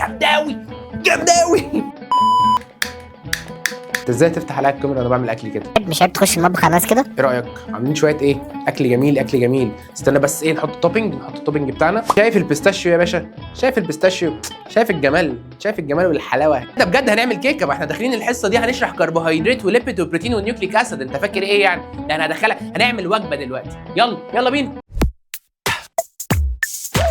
جامدة قوي، جامدة قوي. انت ازاي تفتح عليا الكاميرا وانا بعمل اكل كده؟ مش عيب تخش المطبخ على الناس كده؟ ايه رايك؟ عاملين شوية ايه؟ اكل جميل، اكل جميل. استنى بس، ايه، نحط ال topping، نحط ال topping بتاعنا. شايف ال pistachio يا باشا؟ شايف ال pistachio؟ شايف الجمال؟ شايف الجمال والحلاوه؟ ده بجد هنعمل كيكه. ما احنا داخلين الحصة دي هنشرح كربوهيدرات و lipid وبروتين و nucleic acid. انت فاكر ايه يعني؟ ده انا هدخلك، هنعمل وجبة دلوقتي. يلا يلا بينا.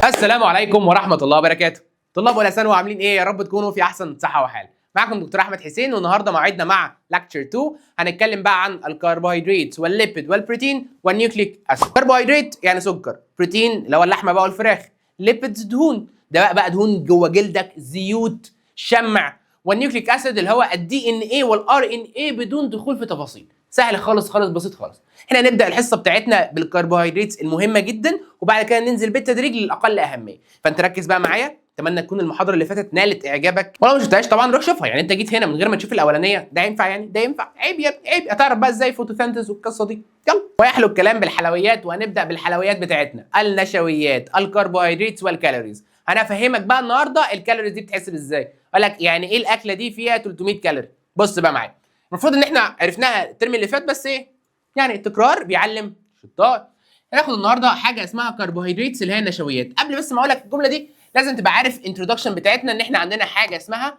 السلام عليكم ورحمة الله وبركاته. طلاب اولى ثانوي، عاملين ايه؟ يا رب تكونوا في احسن صحة وحال. معاكم دكتور احمد حسين، والنهارده موعدنا مع lecture 2. هنتكلم بقى عن الكربوهيدرات وال lipid والبروتين وال nucleic acid. كربوهيدرات يعني سكر، بروتين اللي هو اللحمة بقى والفراخ، lipids دهون، ده بقى دهون جوه جلدك، زيوت، شمع، وال nucleic acid اللي هو ال DNA وال RNA، بدون دخول في تفاصيل. سهل خالص خالص، بسيط خالص. احنا هنبدا الحصة بتاعتنا بالكربوهيدرات المهمة جدا، وبعد كده ننزل بالتدريج للاقل اهميه. فانت ركز بقى معايا. اتمنى تكون المحاضرة اللي فاتت نالت اعجابك، ولو ما شفتهاش طبعا روح شوفها. يعني انت جيت هنا من غير ما تشوف الاولانيه؟ ده ينفع يعني؟ ده ينفع؟ عيب يا ابني، عيب. هتعرف بقى ازاي photosynthesis والقصه دي. يلا، ويحلو الكلام بالحلويات، وهنبدا بالحلويات بتاعتنا، النشويات، الكربوهيدرات وال calories. انا افهمك بقى النهارده ال calories دي بتحسب ازاي، اقول لك يعني ايه الاكلة دي فيها 300 كالوري. بص بقى معايا، المفروض ان احنا عرفناها الترم اللي فات، بس ايه يعني، التكرار بيعلم شطار. هناخد النهارده حاجة اسمها كربوهيدرات اللي هي النشويات. قبل بس ما اقول لك الجملة دي، لازم تبقى عارف introduction بتاعتنا، ان احنا عندنا حاجة اسمها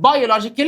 biological.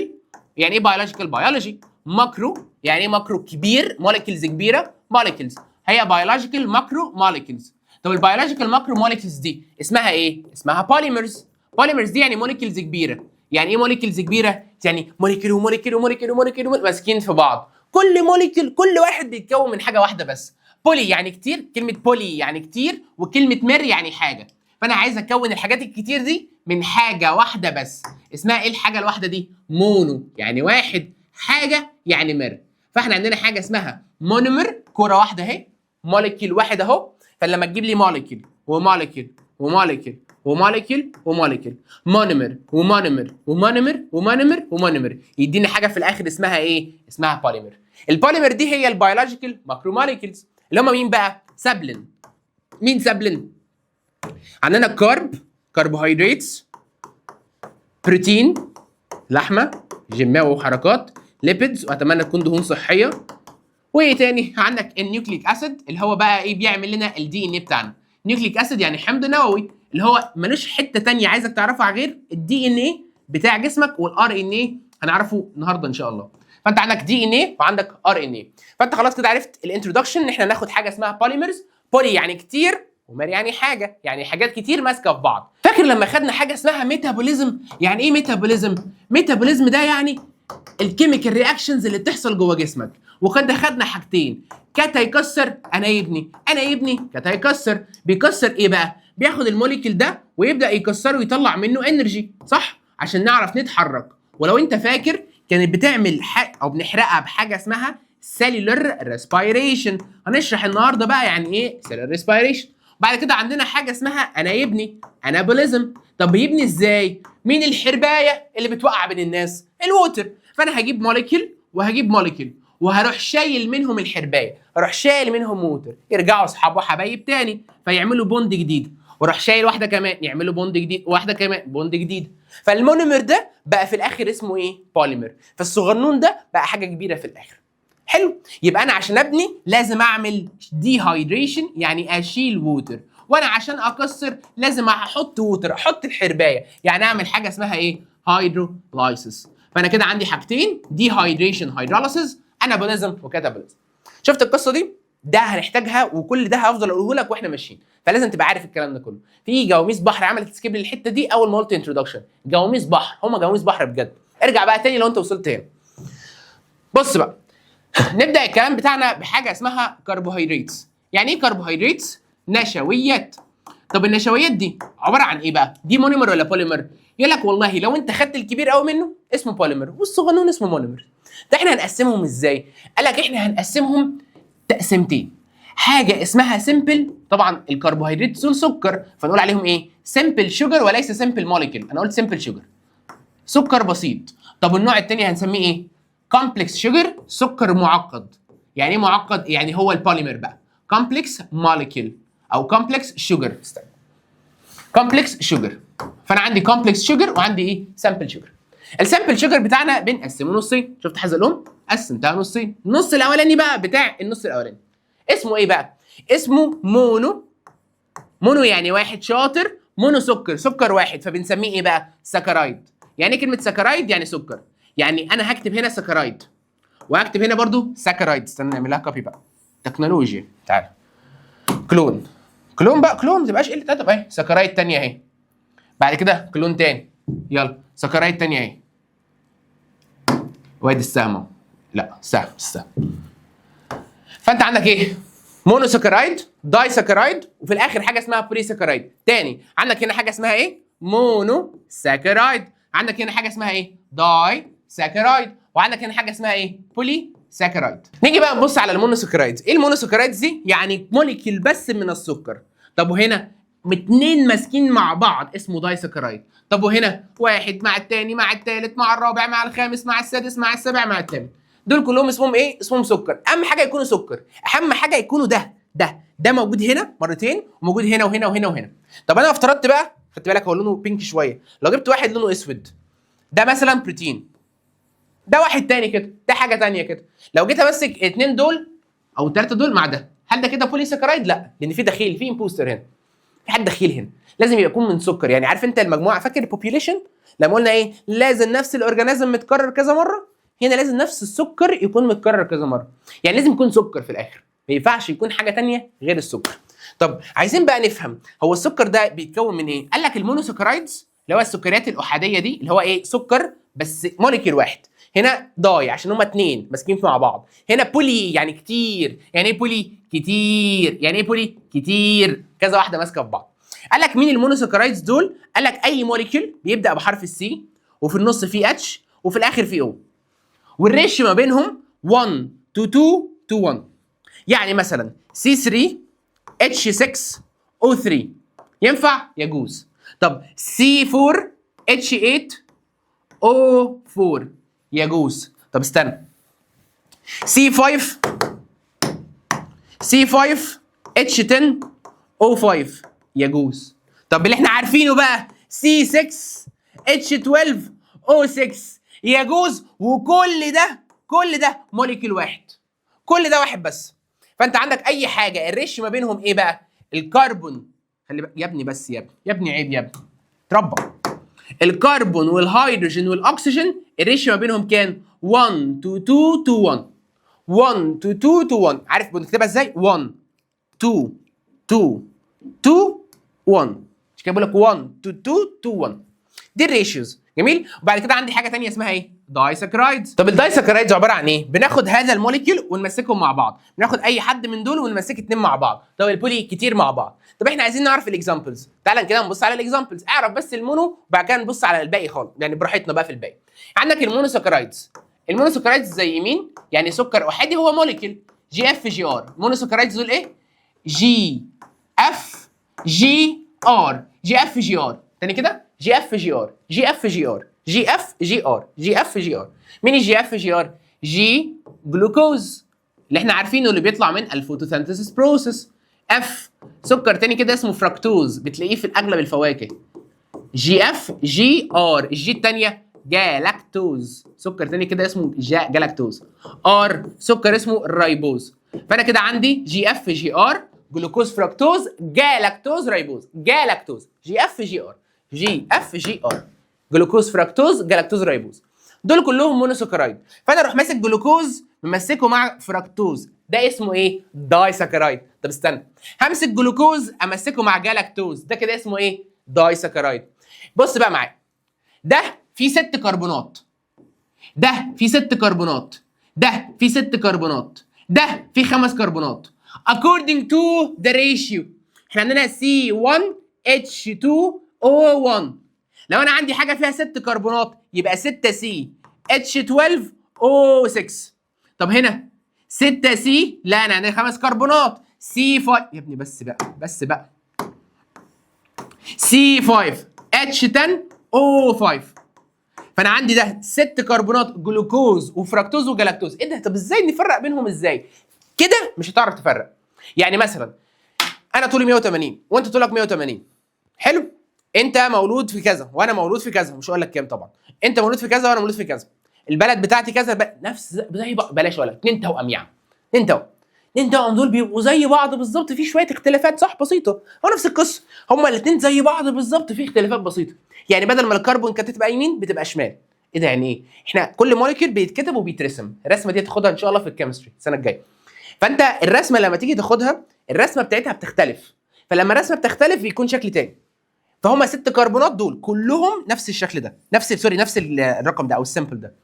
يعني ايه biological؟ biology. macro، يعني ايه macro؟ كبير، molecules كبيره، molecules هي biological macro molecules. طب ال biological macro molecules دي اسمها ايه؟ اسمها polymers. polymers دي يعني molecules كبيره. يعني ايه molecules كبيره؟ يعني molecule و molecule و molecule و molecule ماسكين في بعض. كل molecule، كل واحد بيتكون من حاجة واحدة بس. poly يعني كتير، كلمة poly يعني كتير، وكلمه mer يعني حاجه. فانا عايز اكون الحاجات الكتير دي من حاجة واحدة بس. اسمها ايه الحاجة الواحدة دي؟ mono يعني واحد، حاجة يعني mer. فاحنا عندنا حاجة اسمها monomer، كورة واحدة اهي، molecule واحد اهو. فلما تجيب لي molecule و molecule و molecule و molecule و molecule، monomer و monomer و monomer و monomer و monomer، يديني حاجة في الاخر اسمها ايه؟ اسمها polymer. ال polymer دي هي ال biological macromolecules، اللي هم مين بقى؟ سابلن. مين سابلن؟ عندنا carb، كربوهيدرات، بروتين، لحمه، جيماوي وحركات، lipids، واتمنى تكون دهون صحيه. وايه تاني؟ عندك ال nucleic acid، اللي هو بقى ايه؟ بيعمل لنا ال DNA بتاعنا. nucleic acid يعني حمض نووي، اللي هو ملوش حتة تانية عايزك تعرفها غير ال DNA بتاع جسمك وال RNA، هنعرفه النهارده ان شاء الله. فانت عندك DNA وعندك RNA. فانت خلاص كده عرفت ال introduction، ان احنا ناخد حاجة اسمها polymers. poly يعني كتير، و mer يعني حاجه، يعني حاجات كتير ماسكه في بعض. فاكر لما خدنا حاجة اسمها metabolism؟ يعني ايه metabolism؟ metabolism ده يعني ال chemical reactions اللي بتحصل جوه جسمك. وكنا خدنا حاجتين: cata يكسر، ana يبني، ana يبني، cata يكسر. بيكسر ايه بقى؟ بياخد ال molecule ده ويبدا يكسره ويطلع منه energy، صح؟ عشان نعرف نتحرك. ولو انت فاكر، كانت بتعمل حق او بنحرقها بحاجة اسمها cellular respiration. هنشرح النهارده بقى يعني ايه cellular respiration. بعد كده عندنا حاجة اسمها ana يبني، anabolism. طب بيبني ازاي؟ مين الحربايه اللي بتوقع بين الناس؟ ال water. فانا هجيب molecule وهجيب molecule وهروح شايل منهم الحربايه، هروح شايل منهم water، يرجعوا اصحاب وحبايب تاني، فيعملوا bond جديد. واروح شايل واحدة كمان، يعملوا bond جديد، واحدة كمان bond جديد. فال monomer ده بقى في الاخر اسمه ايه؟ بوليمر. فالصغنون ده بقى حاجة كبيرة في الاخر. حلو. يبقى انا عشان ابني لازم اعمل dehydration، يعني اشيل water، وانا عشان اكسر لازم احط water، احط الحربايه، يعني اعمل حاجة اسمها ايه؟ hydrolysis. فانا كده عندي حاجتين: dehydration، hydrolysis، anabolism و catabolism. شفت القصة دي؟ ده هنحتاجها، وكل ده هفضل اقوله لك واحنا ماشيين، فلازم تبقى عارف الكلام ده كله. في جواميس بحر عملت skip للحتة دي اول ما قلت introduction. جواميس بحر، هم جواميس بحر بجد. ارجع بقى تاني لو انت وصلت هنا. بص بقى، نبدا الكلام بتاعنا بحاجة اسمها كربوهيدرات. يعني ايه كربوهيدرات؟ نشويات. طب النشويات دي عبارة عن ايه بقى؟ دي monomer ولا بوليمر؟ يقول لك والله لو انت خدت الكبير قوي منه اسمه بوليمر، والصغنون اسمه monomer. ده احنا هنقسمهم ازاي؟ قال لك احنا هنقسمهم تقسيمتين: حاجة اسمها simple، طبعا الكربوهيدرات دول سكر، فنقول عليهم ايه؟ simple sugar وليس simple molecule. انا قلت simple sugar، سكر بسيط. طب النوع الثاني هنسميه ايه؟ complex sugar، سكر معقد. يعني ايه معقد؟ يعني هو البوليمر بقى، complex molecule او complex sugar. استنى، complex sugar. فانا عندي complex sugar وعندي ايه؟ simple sugar. ال simple sugar بتاعنا بنقسمه نصين. شفت حزلقوم؟ قسمتها نصين. النص الاولاني بقى بتاع النص الاولاني اسمه ايه بقى؟ اسمه mono. mono يعني واحد، شاطر. mono سكر، سكر واحد، فبنسميه ايه بقى؟ saccharide. يعني ايه كلمة saccharide؟ يعني سكر. يعني انا هكتب هنا saccharide وهكتب هنا برضو saccharide. استنى نعملها copy بقى، تكنولوجيا. تعالى clone، clone بقى، clone، ما تبقاش قلة ادب. اهي saccharide تانية اهي، بعد كده clone تاني، يلا saccharide تانية اهي. وادي السهم اهو. لا، سهم، السهم. فانت عندك ايه؟ monosaccharide، disaccharide، وفي الاخر حاجة اسمها polysaccharide. تاني، عندك هنا حاجة اسمها ايه؟ monosaccharide. عندك هنا حاجة اسمها ايه؟ disaccharide. وعندك هنا حاجة اسمها ايه؟ polysaccharide. نيجي بقى نبص على ال monosaccharides. ايه ال monosaccharides دي؟ يعني molecule بس من السكر. طب وهنا اتنين ماسكين مع بعض اسمه disaccharide. طب وهنا واحد مع التاني مع التالت مع الرابع مع الخامس مع السادس مع السابع مع الثامن، دول كلهم اسمهم ايه؟ اسمهم سكر. اهم حاجة يكونوا سكر، اهم حاجة يكونوا ده ده ده موجود هنا مرتين وموجود هنا وهنا وهنا وهنا. طب انا افترضت بقى، خدت بالك هو لونه pink شويه، لو جبت واحد لونه اسود، ده مثلا بروتين، ده واحد تاني كده، ده حاجة تانية كده، لو جيت امسك اتنين دول او الثلاثة دول مع ده، هل ده كده polysaccharide؟ لا، لان في دخيل، في imposter هنا، في حد دخيل هنا. لازم يكون من سكر. يعني عارف انت المجموعه، فاكر ال population لما قلنا ايه؟ لازم نفس ال organism متكرر كذا مره. هنا لازم نفس السكر يكون متكرر كذا مره، يعني لازم يكون سكر في الاخر، ما ينفعش يكون حاجة تانية غير السكر. طب عايزين بقى نفهم هو السكر ده بيتكون من ايه؟ قال لك ال monosaccharides اللي هو السكريات الاحاديه دي، اللي هو ايه؟ سكر بس molecule واحد. هنا di عشان هما اتنين ماسكين مع بعض. هنا poly يعني كتير. يعني ايه poly؟ كتير. يعني ايه poly؟ كتير، كذا واحدة ماسكه في بعض. قال لك مين ال monosaccharides دول؟ قال لك اي molecule بيبدا بحرف ال C وفي النص فيه H وفي الاخر فيه O، وال ratio ما بينهم 1 to 2 to 1. يعني مثلا C3 H6 O3 ينفع؟ يجوز. طب C4 H8 O4 يجوز. طب استنى، C5 C5 H10 O5 يجوز. طب اللي احنا عارفينه بقى C6 H12 O6 يجوز. وكل ده، كل ده molecule واحد، كل ده واحد بس. فانت عندك اي حاجة ال ratio ما بينهم ايه بقى؟ الكربون، خلي بقى يا ابني، بس يا ابني، يا ابني، عيب يا ابني، تربى. الكربون والهيدروجين والاكسجين ال ratio ما بينهم كان 1 to 2 to 1، 1 to 2 to 1. عارف بنكتبها ازاي؟ 1 2 2 2 1. مش كده؟ بقول لك 1 to 2 to 1، دي ال ratios. جميل. وبعد كده عندي حاجة ثانية اسمها ايه؟ disaccharides. طب ال disaccharides عبارة عن ايه؟ بناخد هذا ال molecule ونمسكهم مع بعض، بناخد اي حد من دول ونمسك اتنين مع بعض. طب ال poly كتير مع بعض. طب احنا عايزين نعرف ال examples. تعال كده نبص على ال examples. اعرف بس ال mono وبعد كده نبص على الباقي خالص، يعني براحتنا بقى في الباقي. عندك ال monosaccharides. ال monosaccharides زي مين؟ يعني سكر احادي هو molecule، G F G R. monosaccharides دول ايه؟ G F G R، G F G R. تاني كده، G F G R، G F G R، G F G R، G F G R. مين ال G F G R؟ G glucose اللي احنا عارفينه اللي بيطلع من ال photosynthesis process. F سكر تاني كده اسمه فركتوز، بتلاقيه في اغلب الفواكه. G F G R. ال G الثانية جالاكتوز، سكر تاني كده اسمه جالاكتوز. R سكر اسمه ال ribose. فانا كده عندي G F G R، glucose، fructose، galactose، ribose. galactose، G F G R، G F G R، glucose، fructose، galactose، ribose، دول كلهم monosaccharide. فانا اروح ماسك جلوكوز ممسكه مع فركتوز، ده اسمه ايه؟ disaccharide. طب استنى، همسك جلوكوز امسكه مع جالاكتوز، ده كده اسمه ايه؟ disaccharide. بص بقى معايا، ده فيه ست كربونات، ده فيه ست كربونات، ده فيه ست كربونات، ده فيه خمس كربونات. according to the ratio احنا عندنا C1H2O1. لو انا عندي حاجة فيها ست كربونات يبقى 6 C H12 O6. طب هنا 6 C، لا، انا عندي خمس كربونات، C 5، يا ابني بس بقى، بس بقى، C 5 H 10 O 5. فانا عندي ده ست كربونات، جلوكوز وفركتوز وجلاكتوز. ايه ده؟ طب ازاي نفرق بينهم؟ ازاي كده؟ مش هتعرف تفرق. يعني مثلا انا طولي 180 وانت طولك 180، حلو؟ انت مولود في كذا وانا مولود في كذا، مش هقول لك كام طبعا. انت مولود في كذا وانا مولود في كذا، البلد بتاعتي كذا، نفس زي بعض، بلاش ولا اتنين توأم يعني، اتنين توأم، اتنين توأم دول بيبقوا زي بعض بالظبط، في شوية اختلافات صح بسيطة. هو نفس القصة، هما الاثنين زي بعض بالظبط، في اختلافات بسيطة. يعني بدل ما الكربون كانت تبقى يمين بتبقى شمال. ايه ده يعني ايه؟ احنا كل molecule بيتكتب وبيترسم، الرسمة دي تاخدها ان شاء الله في ال chemistry السنة الجاية. فانت الرسمة لما تيجي تاخدها الرسمة بتاعتها بتختلف، فلما الرسمة بتختلف بيكون شكل تاني. فهم 6 كربونات دول كلهم نفس الشكل ده، نفس sorry نفس الرقم ده او ال symbol ده،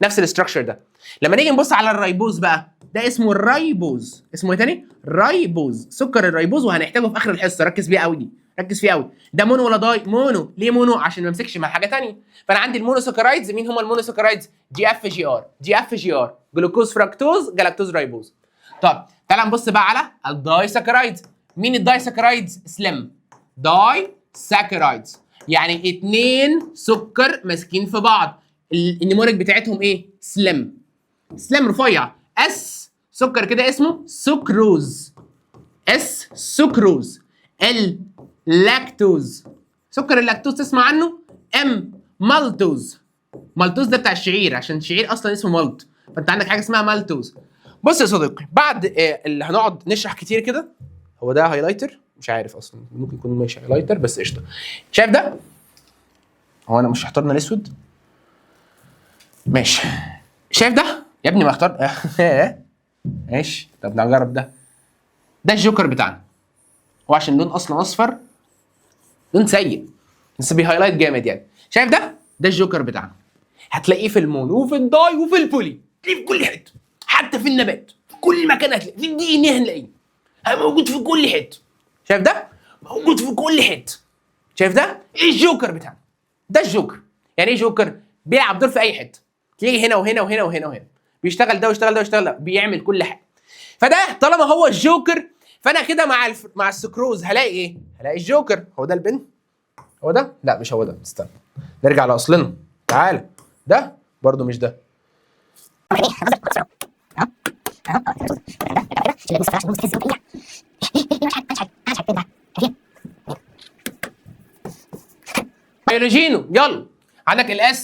نفس ال structure ده. لما نيجي نبص على ال ribose بقى، ده اسمه ال ribose، اسمه ايه تاني؟ ribose، سكر ال ribose، وهنحتاجه في اخر الحصة، ركز فيه قوي دي، ركز فيه قوي. ده mono ولا di؟ mono. ليه mono؟ عشان ما امسكش مع حاجة تانية. فانا عندي ال monosaccharides، مين هم ال monosaccharides؟ G F G R، G F G R، glucose fructose galactose ribose. طب تعال نبص بقى على ال disaccharides. مين ال disaccharides؟ سليم disaccharides، يعني اتنين سكر ماسكين في بعض. ال mnemonic بتاعتهم ايه؟ slim، slim رفيع. S سكر كده اسمه sucrose، S sucrose. L lactose، سكر اللاكتوز تسمع عنه. M maltose، maltose ده بتاع الشعير، عشان الشعير اصلا اسمه malt، فانت عندك حاجة اسمها مالتوز. بص يا صديقي، بعد اللي هنقعد نشرح كتير كده، هو ده highlighter؟ مش عارف اصلا، ممكن يكون ماشي highlighter بس قشطه. شايف ده؟ هو انا مش اخترنا الاسود؟ ماشي. شايف ده؟ يا ابني ما اختار. ماشي، طب نجرب ده. ده الجوكر بتاعنا، هو عشان لون اصلا اصفر، لون سيء بس بي highlight جامد يعني. شايف ده؟ ده الجوكر بتاعنا، هتلاقيه في ال mono وفي ال di وفي ال poly، تلاقيه في كل حتة، حتى في النبات، في كل مكان هتلاقيه، في ال DNA هنلاقيه، موجود في كل حتة. شايف ده؟ موجود في كل حتة. شايف ده؟ ايه الجوكر بتاعنا؟ ده الجوكر. يعني ايه جوكر؟ بيلعب دور في اي حتة، تلاقيه هنا وهنا وهنا وهنا وهنا، بيشتغل ده ويشتغل ده ويشتغل ده، بيعمل كل حاجة. فده طالما هو الجوكر، فانا كده مع السكروز هلاقي ايه؟ هلاقي الجوكر. هو ده ال pen؟ هو ده؟ لا مش هو ده، استنى نرجع لاصلنا. تعالى، ده برضو مش ده. بيولوجينو يلا، عندك ال S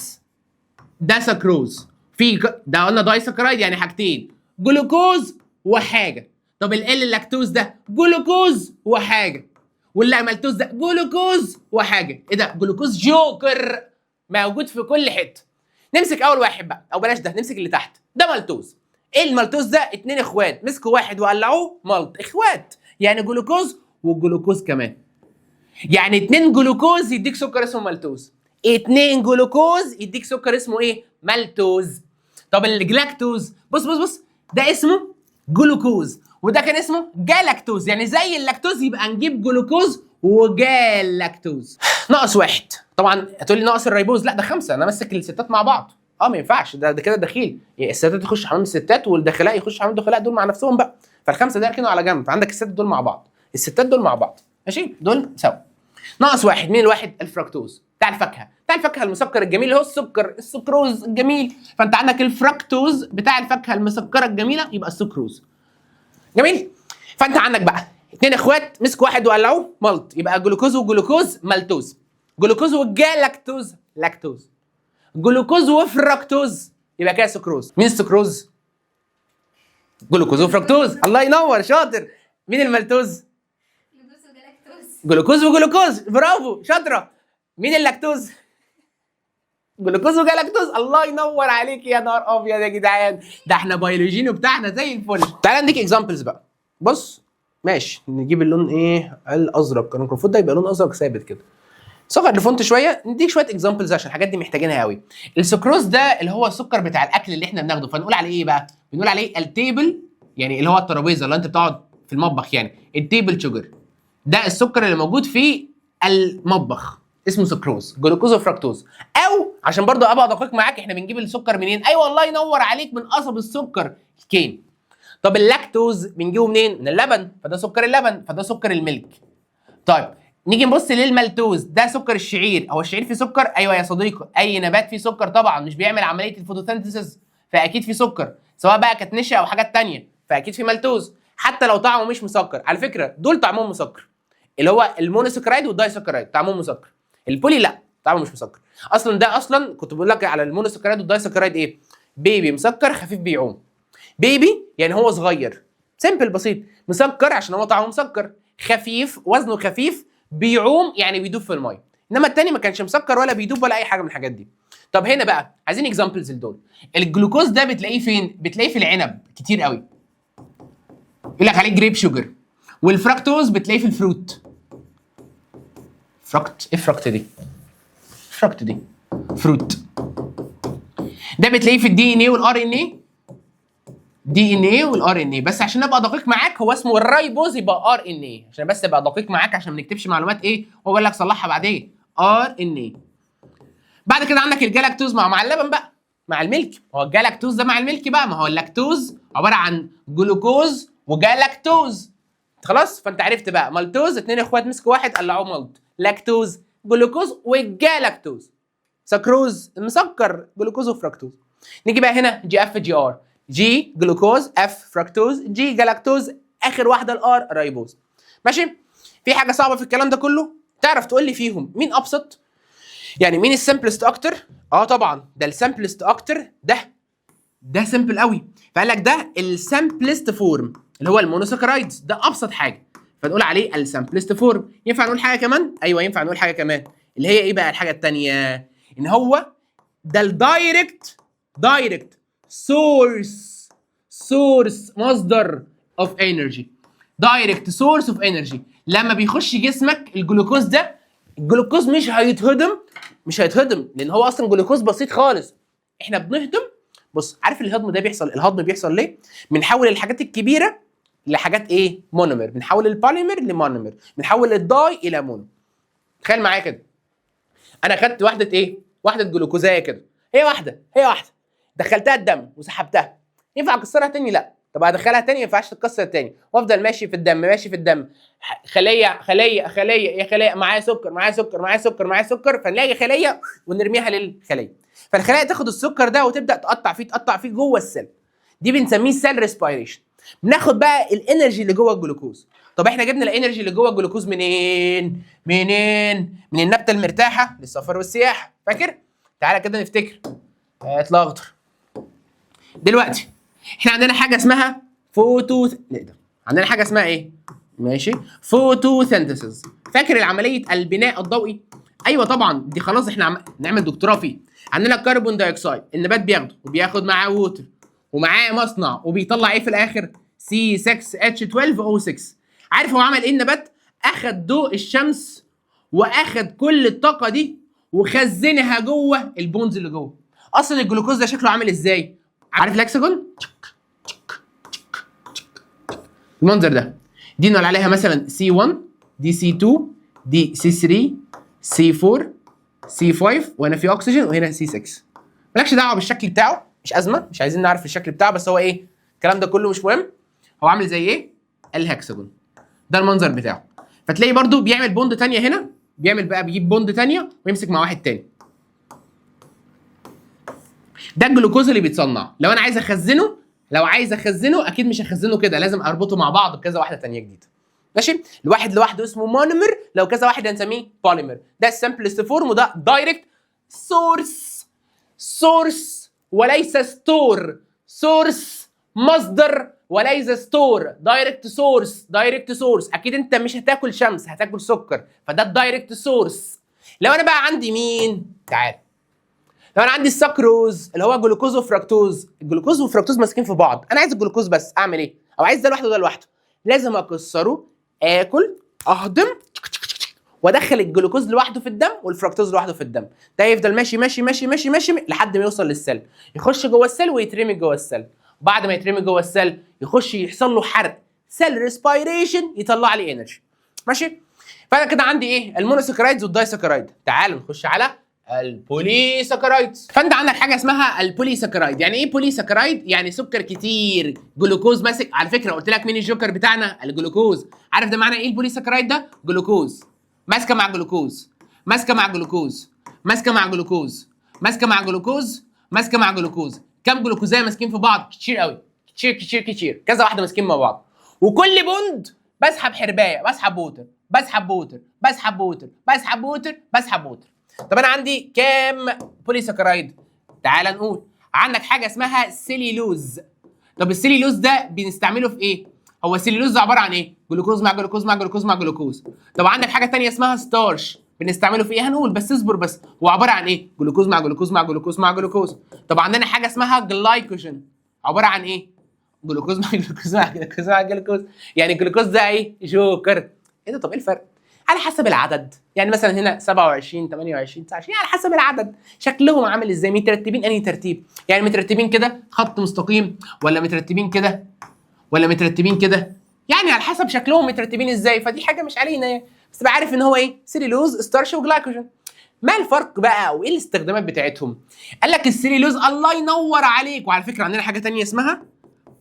ده سكروز، في ده قلنا disaccharide يعني حاجتين، جلوكوز وحاجه. طب ال اللاكتوز ده جلوكوز وحاجه، والمالتوز ده جلوكوز وحاجه. ايه ده؟ جلوكوز جوكر موجود في كل حتة. نمسك اول واحد بقى، او بلاش ده، نمسك اللي تحت ده، مالتوز. ايه المالتوز ده؟ اتنين اخوات مسكوا واحد وقلعوه malt، اخوات يعني جلوكوز وجلوكوز كمان، يعني اتنين جلوكوز يديك سكر اسمه مالتوز، اتنين جلوكوز يديك سكر اسمه ايه؟ مالتوز. طب الجلاكتوز، بص بص بص، ده اسمه جلوكوز وده كان اسمه جالاكتوز، يعني زي اللاكتوز يبقى نجيب جلوكوز وجالاكتوز. ناقص واحد طبعا، هتقول لي ناقص ال ribose، لا ده 5، انا ماسك الستات مع بعض. ما ينفعش، ده كده دخيل، يعني الستات تخش حمام الستات والدخلاء يخش حمام الدخلاء، دول مع نفسهم بقى، فالخمسه ده كانوا على جنب. فعندك الست دول مع بعض، الستات دول مع بعض، ماشي، دول سوا. ناقص واحد، مين الواحد؟ الفركتوز بتاع الفاكهة، بتاع الفاكهة المسكر الجميل اللي هو السكر، السكروز الجميل. فانت عندك الفركتوز بتاع الفاكهة المسكره الجميلة، يبقى السكروز. جميل. فانت عندك بقى اتنين اخوات مسكوا واحد وقلعوه malt، يبقى جلوكوز وجلوكوز مالتوز، جلوكوز وجالاكتوز لاكتوز، جلوكوز وفركتوز يبقى كده سكروز. مين السكروز؟ جلوكوز وفركتوز. الله ينور، شاطر. مين المالتوز؟ جلوكوز وجلاكتوز. جلوكوز وجلوكوز، برافو شاطرة. مين اللاكتوز؟ جلوكوز وجلاكتوز. الله ينور عليك يا نهار ابيض يا جدعان، ده احنا بيولوجينو بتاعنا زي الفل. تعالى نديك examples بقى. بص ماشي، نجيب اللون ايه؟ الازرق. كان المفروض ده يبقى لون ازرق ثابت كده. صغر ال font شوية، نديك شوية examples عشان الحاجات دي محتاجينها قوي. السكروز ده اللي هو السكر بتاع الاكل اللي احنا بناخده، فنقول عليه ايه بقى؟ بنقول عليه ال table، يعني اللي هو الترابيزة اللي انت بتقعد في المطبخ، يعني ال table sugar. ده السكر اللي موجود في المطبخ، اسمه سكروز، جلوكوز وفركتوز. او عشان برضو ابقى دقيق معاك، احنا بنجيب السكر منين؟ ايوه الله ينور عليك، من قصب السكر ال cane. طب اللاكتوز بنجيبه منين؟ من اللبن، فده سكر اللبن، فده سكر ال milk. طيب نيجي نبص للمالتوز، ده سكر الشعير. هو الشعير فيه سكر؟ ايوه يا صديقي، اي نبات فيه سكر طبعا، مش بيعمل عملية ال photosynthesis فاكيد فيه سكر، سواء بقى كانت نشا او حاجات تانية، فاكيد فيه مالتوز حتى لو طعمه مش مسكر. على فكرة دول طعمهم مسكر، اللي هو ال monosaccharide وال disaccharide طعمهم مسكر. ال poly لا، طعمه مش مسكر اصلا. ده اصلا كنت بقول لك على ال monosaccharide وال disaccharide ايه؟ baby مسكر خفيف بيعوم. baby يعني هو صغير، simple بسيط، مسكر عشان هو طعمه مسكر، خفيف وزنه خفيف، بيعوم يعني بيدوب في المية. انما التاني ما كانش مسكر ولا بيدوب ولا اي حاجة من الحاجات دي. طب هنا بقى عايزين examples لدول. الجلوكوز ده بتلاقيه فين؟ بتلاقيه في العنب كتير قوي، يقول لك عليه grape sugar. والفراكتوز بتلاقيه في ال fruit. fruct ايه؟ fruct دي، fruct دي fruit. ده بتلاقيه في ال DNA وال RNA، DNA وال RNA. بس عشان ابقى دقيق معاك هو اسمه ال ribose يبقى RNA، عشان بس ابقى دقيق معاك، عشان ما نكتبش معلومات ايه واقول لك صلحها بعدين. RNA. بعد كده عندك الجلاكتوز مع اللبن بقى، مع ال milk. هو الجلاكتوز ده مع ال milk بقى، ما هو اللاكتوز عبارة عن جلوكوز وجلاكتوز. خلاص، فانت عرفت بقى مالتوز اتنين اخوات مسكوا واحد قلعوه malt، لاكتوز جلوكوز والجلاكتوز، سكروز مسكر جلوكوز وفركتوز. نيجي بقى هنا G F G R، G glucose، F fructose، G galactose، اخر واحدة ال R ribose. ماشي؟ في حاجة صعبة في الكلام ده كله؟ تعرف تقول لي فيهم مين ابسط؟ يعني مين ال simplest اكتر؟ اه طبعا ده ال simplest اكتر، ده simple قوي. فقال لك ده ال simplest form اللي هو ال monosaccharides، ده ابسط حاجة فنقول عليه ال simplest form. ينفع نقول حاجة كمان؟ ايوه ينفع نقول حاجة كمان، اللي هي ايه بقى الحاجة الثانية؟ ان هو ده ال direct source، source مصدر of energy، direct source of energy. لما بيخش جسمك الجلوكوز ده، الجلوكوز مش هيتهضم، مش هيتهضم لان هو اصلا جلوكوز بسيط خالص. احنا بنهضم، بص عارف الهضم ده بيحصل، الهضم بيحصل ليه؟ بنحول الحاجات الكبيرة لحاجات ايه؟ monomer. بنحول ال polymer ل monomer، بنحول ال di الى mono. تخيل معايا كده، انا خدت واحدة ايه؟ واحدة جلوكوزايه كده، هي واحده، هي واحده، دخلتها الدم وسحبتها، ينفع اكسرها تاني؟ لا. طب ادخلها تاني؟ ما ينفعش تتكسر تاني، وافضل ماشي في الدم، ماشي في الدم، خليه خليه خليه يا خليه، معايا سكر، معايا سكر، معايا سكر، معايا سكر، فنلاقي خليه ونرميها للخليه، فالخليه تاخد السكر ده وتبدا تقطع فيه، تقطع فيه جوه ال cell. دي بنسميه cell respiration. بناخد بقى ال energy اللي جوه الجلوكوز. طب احنا جبنا ال energy اللي جوه الجلوكوز منين؟ منين؟ من النبتة المرتاحه للسفر والسياحه، فاكر؟ تعالى كده نفتكر. هات الاخضر. دلوقتي احنا عندنا حاجة اسمها فوتو، نقدر عندنا حاجة اسمها ايه؟ ماشي، photosynthesis. فاكر العملية البناء الضوئي؟ ايوه طبعا، دي خلاص احنا نعمل دكتوراه فيه. عندنا ال carbon dioxide، النبات بياخده وبياخد معاه water ومعاه مصنع، وبيطلع ايه في الاخر؟ C6H12O6. عارف هو عمل ايه النبات؟ اخد ضوء الشمس واخد كل الطاقة دي وخزنها جوه ال bonds اللي جوه. اصلا الجلوكوز ده شكله عامل ازاي؟ عارف الهكسجون؟ المنظر ده، دي نقول عليها مثلا C1، دي C2، دي C3، C4، C5، وهنا في اكسجين وهنا C6. مالكش دعوه بالشكل بتاعه، مش ازمه، مش عايزين نعرف الشكل بتاعه، بس هو ايه؟ الكلام ده كله مش مهم. هو عامل زي ايه؟ الهكسجون. ده المنظر بتاعه. فتلاقي برضو بيعمل bond تانية هنا، بيعمل بقى بيجيب bond تانية ويمسك مع واحد تاني. ده الجلوكوز اللي بيتصنع. لو انا عايز اخزنه، لو عايز اخزنه اكيد مش هخزنه كده، لازم اربطه مع بعض بكذا واحدة تانية جديدة. ماشي؟ الواحد لوحده اسمه monomer، لو كذا واحد هنسميه بوليمر. ده ال simplest form وده direct source، source وليس store، source مصدر وليس store، direct source، direct source. اكيد انت مش هتاكل شمس، هتاكل سكر، فده ال direct source. لو انا بقى عندي مين؟ تعال، لو انا عندي السكروز اللي هو جلوكوز وفركتوز، الجلوكوز والفركتوز ماسكين في بعض، انا عايز الجلوكوز بس، اعمل ايه؟ او عايز ده لوحده وده لوحده، لازم اكسره، اكل، اهضم وادخل الجلوكوز لوحده في الدم والفركتوز لوحده في الدم. ده يفضل ماشي ماشي ماشي ماشي ماشي لحد ما يوصل لل cell، يخش جوه ال cell ويترمي جوه ال cell. بعد ما يترمي جوه ال cell يخش يحصل له حرق، cell respiration، يطلع لي energy. ماشي؟ فانا كده عندي ايه؟ ال monosaccharides وال disaccharide. تعالوا نخش على ال polysaccharides. فانت عندك حاجة اسمها ال polysaccharide. يعني ايه polysaccharide؟ يعني سكر كتير، جلوكوز ماسك. على فكرة قلت لك مين الجوكر بتاعنا؟ الجلوكوز. عارف ده معنى ايه ال polysaccharide ده؟ جلوكوز ماسكه مع جلوكوز، ماسكه مع جلوكوز، ماسكه مع جلوكوز، ماسكه مع جلوكوز، ماسكه مع جلوكوز. كام جلوكوزايه ماسكين في بعض؟ كتير قوي، كتير كتير كتير، كذا واحدة ماسكين مع بعض. وكل bond بسحب حربايه، بسحب water، بسحب water، بسحب water. بسحب water، بسحب water، بسحب water، بسحب water. طب انا عندي كام polysaccharide؟ تعال نقول عندك حاجة اسمها سيليلوز. طب السيليلوز ده بنستعمله في ايه؟ هو السيليلوز ده عبارة عن ايه؟ جلوكوز مع جلوكوز مع جلوكوز مع جلوكوز. طب عندك حاجة تانية اسمها starch، بنستعمله في ايه؟ هنقول بس اصبر بس. هو عبارة عن ايه؟ جلوكوز مع جلوكوز مع جلوكوز مع جلوكوز. طب عندنا حاجة اسمها جلايكوجين، عبارة عن ايه؟ جلوكوز مع جلوكوز مع جلوكوز مع جلوكوز. يعني الجلوكوز ده ايه؟ جوكر. ايه ده؟ طب ايه الفرق؟ على حسب العدد، يعني مثلا هنا 27 28 29، على حسب العدد شكلهم عامل ازاي، مترتبين انهي ترتيب، يعني مترتبين كده خط مستقيم، ولا مترتبين كده، ولا مترتبين كده، يعني على حسب شكلهم مترتبين ازاي. فدي حاجة مش علينا يعني، بس تبقى عارف ان هو ايه؟ cellulose، starch، و glycogen. ما الفرق بقى وايه الاستخدامات بتاعتهم؟ قال لك السيلولوز، الله ينور عليك. وعلى فكرة عندنا حاجة تانية اسمها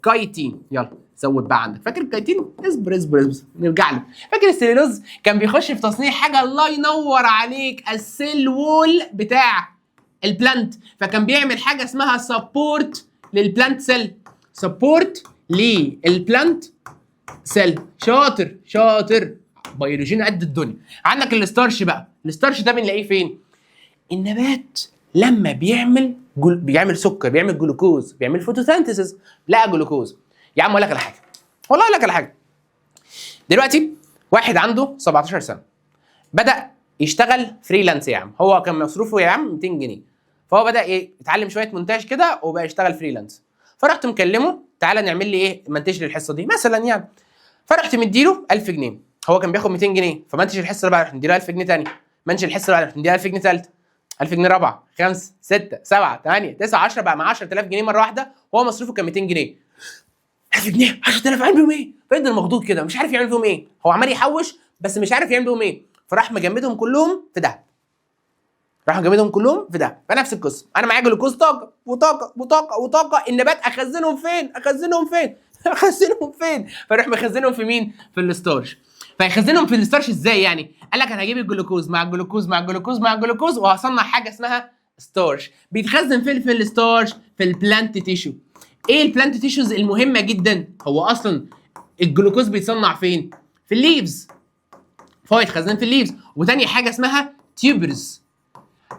كايتين. يلا زود بقى عندك، فاكر الكايتين؟ اصبر اصبر اصبر نرجع له. فاكر السيلولوز كان بيخش في تصنيع حاجة، الله ينور عليك، ال cell wall بتاع ال plant، فكان بيعمل حاجة اسمها support لل plant cell، support لل plant cell. شاطر شاطر، بيولوجينا قد الدنيا. عندك ال starch بقى، ال starch ده بنلاقيه فين؟ النبات لما بيعمل سكر، بيعمل جلوكوز، بيعمل photosynthesis، لقى جلوكوز. يا عم اقول لك على حاجة، والله اقول لك على حاجة. دلوقتي واحد عنده 17 سنة بدا يشتغل freelance يا عم، هو كان مصروفه يا عم 200 جنيه، فهو بدا ايه؟ يتعلم شوية مونتاج كده وبقى يشتغل freelance. فرحت مكلمه، تعالى نعمل لي ايه؟ منتج لي الحصة دي مثلا يعني. فرحت مديله 1000 جنيه، هو كان بياخد 200 جنيه، فمنتج الحصة اللي بعدها رحت مديله 1000 جنيه تاني، منتج الحصة اللي بعدها رحت مديله 1000 جنيه ثالثة، 1000 جنيه رابعه، 5 6 7 8 9 10، بقى معاه 10000 جنيه مرة واحده، وهو مصروفه كان 200 جنيه. 1000 جنيه، 10000، عامل بيهم ايه؟ فضل مخضوض كده مش عارف يعمل بيهم ايه، هو عمال يحوش بس مش عارف يعمل بيهم ايه، فراح مجمدهم كلهم في دهب. راح مجمدهم كلهم في دهب. فنفس القصة، انا معايا جلوكوز، طاقة وطاقة وطاقة وطاقه، النبات اخزنهم فين؟ اخزنهم فين؟ اخزنهم فين؟ فيروح مخزنهم في مين؟ في ال starch. فيخزنهم في ال starch ازاي يعني؟ قال لك انا هجيب الجلوكوز مع الجلوكوز مع الجلوكوز مع الجلوكوز وهصنع حاجة اسمها starch. بيتخزن فين في ال starch؟ في ال plant tissue. ايه ال plant tissues المهمة جدا؟ هو اصلا الجلوكوز بيتصنع فين؟ في ال leaves، فهو يتخزن في ال leaves. وتاني حاجة اسمها tubers،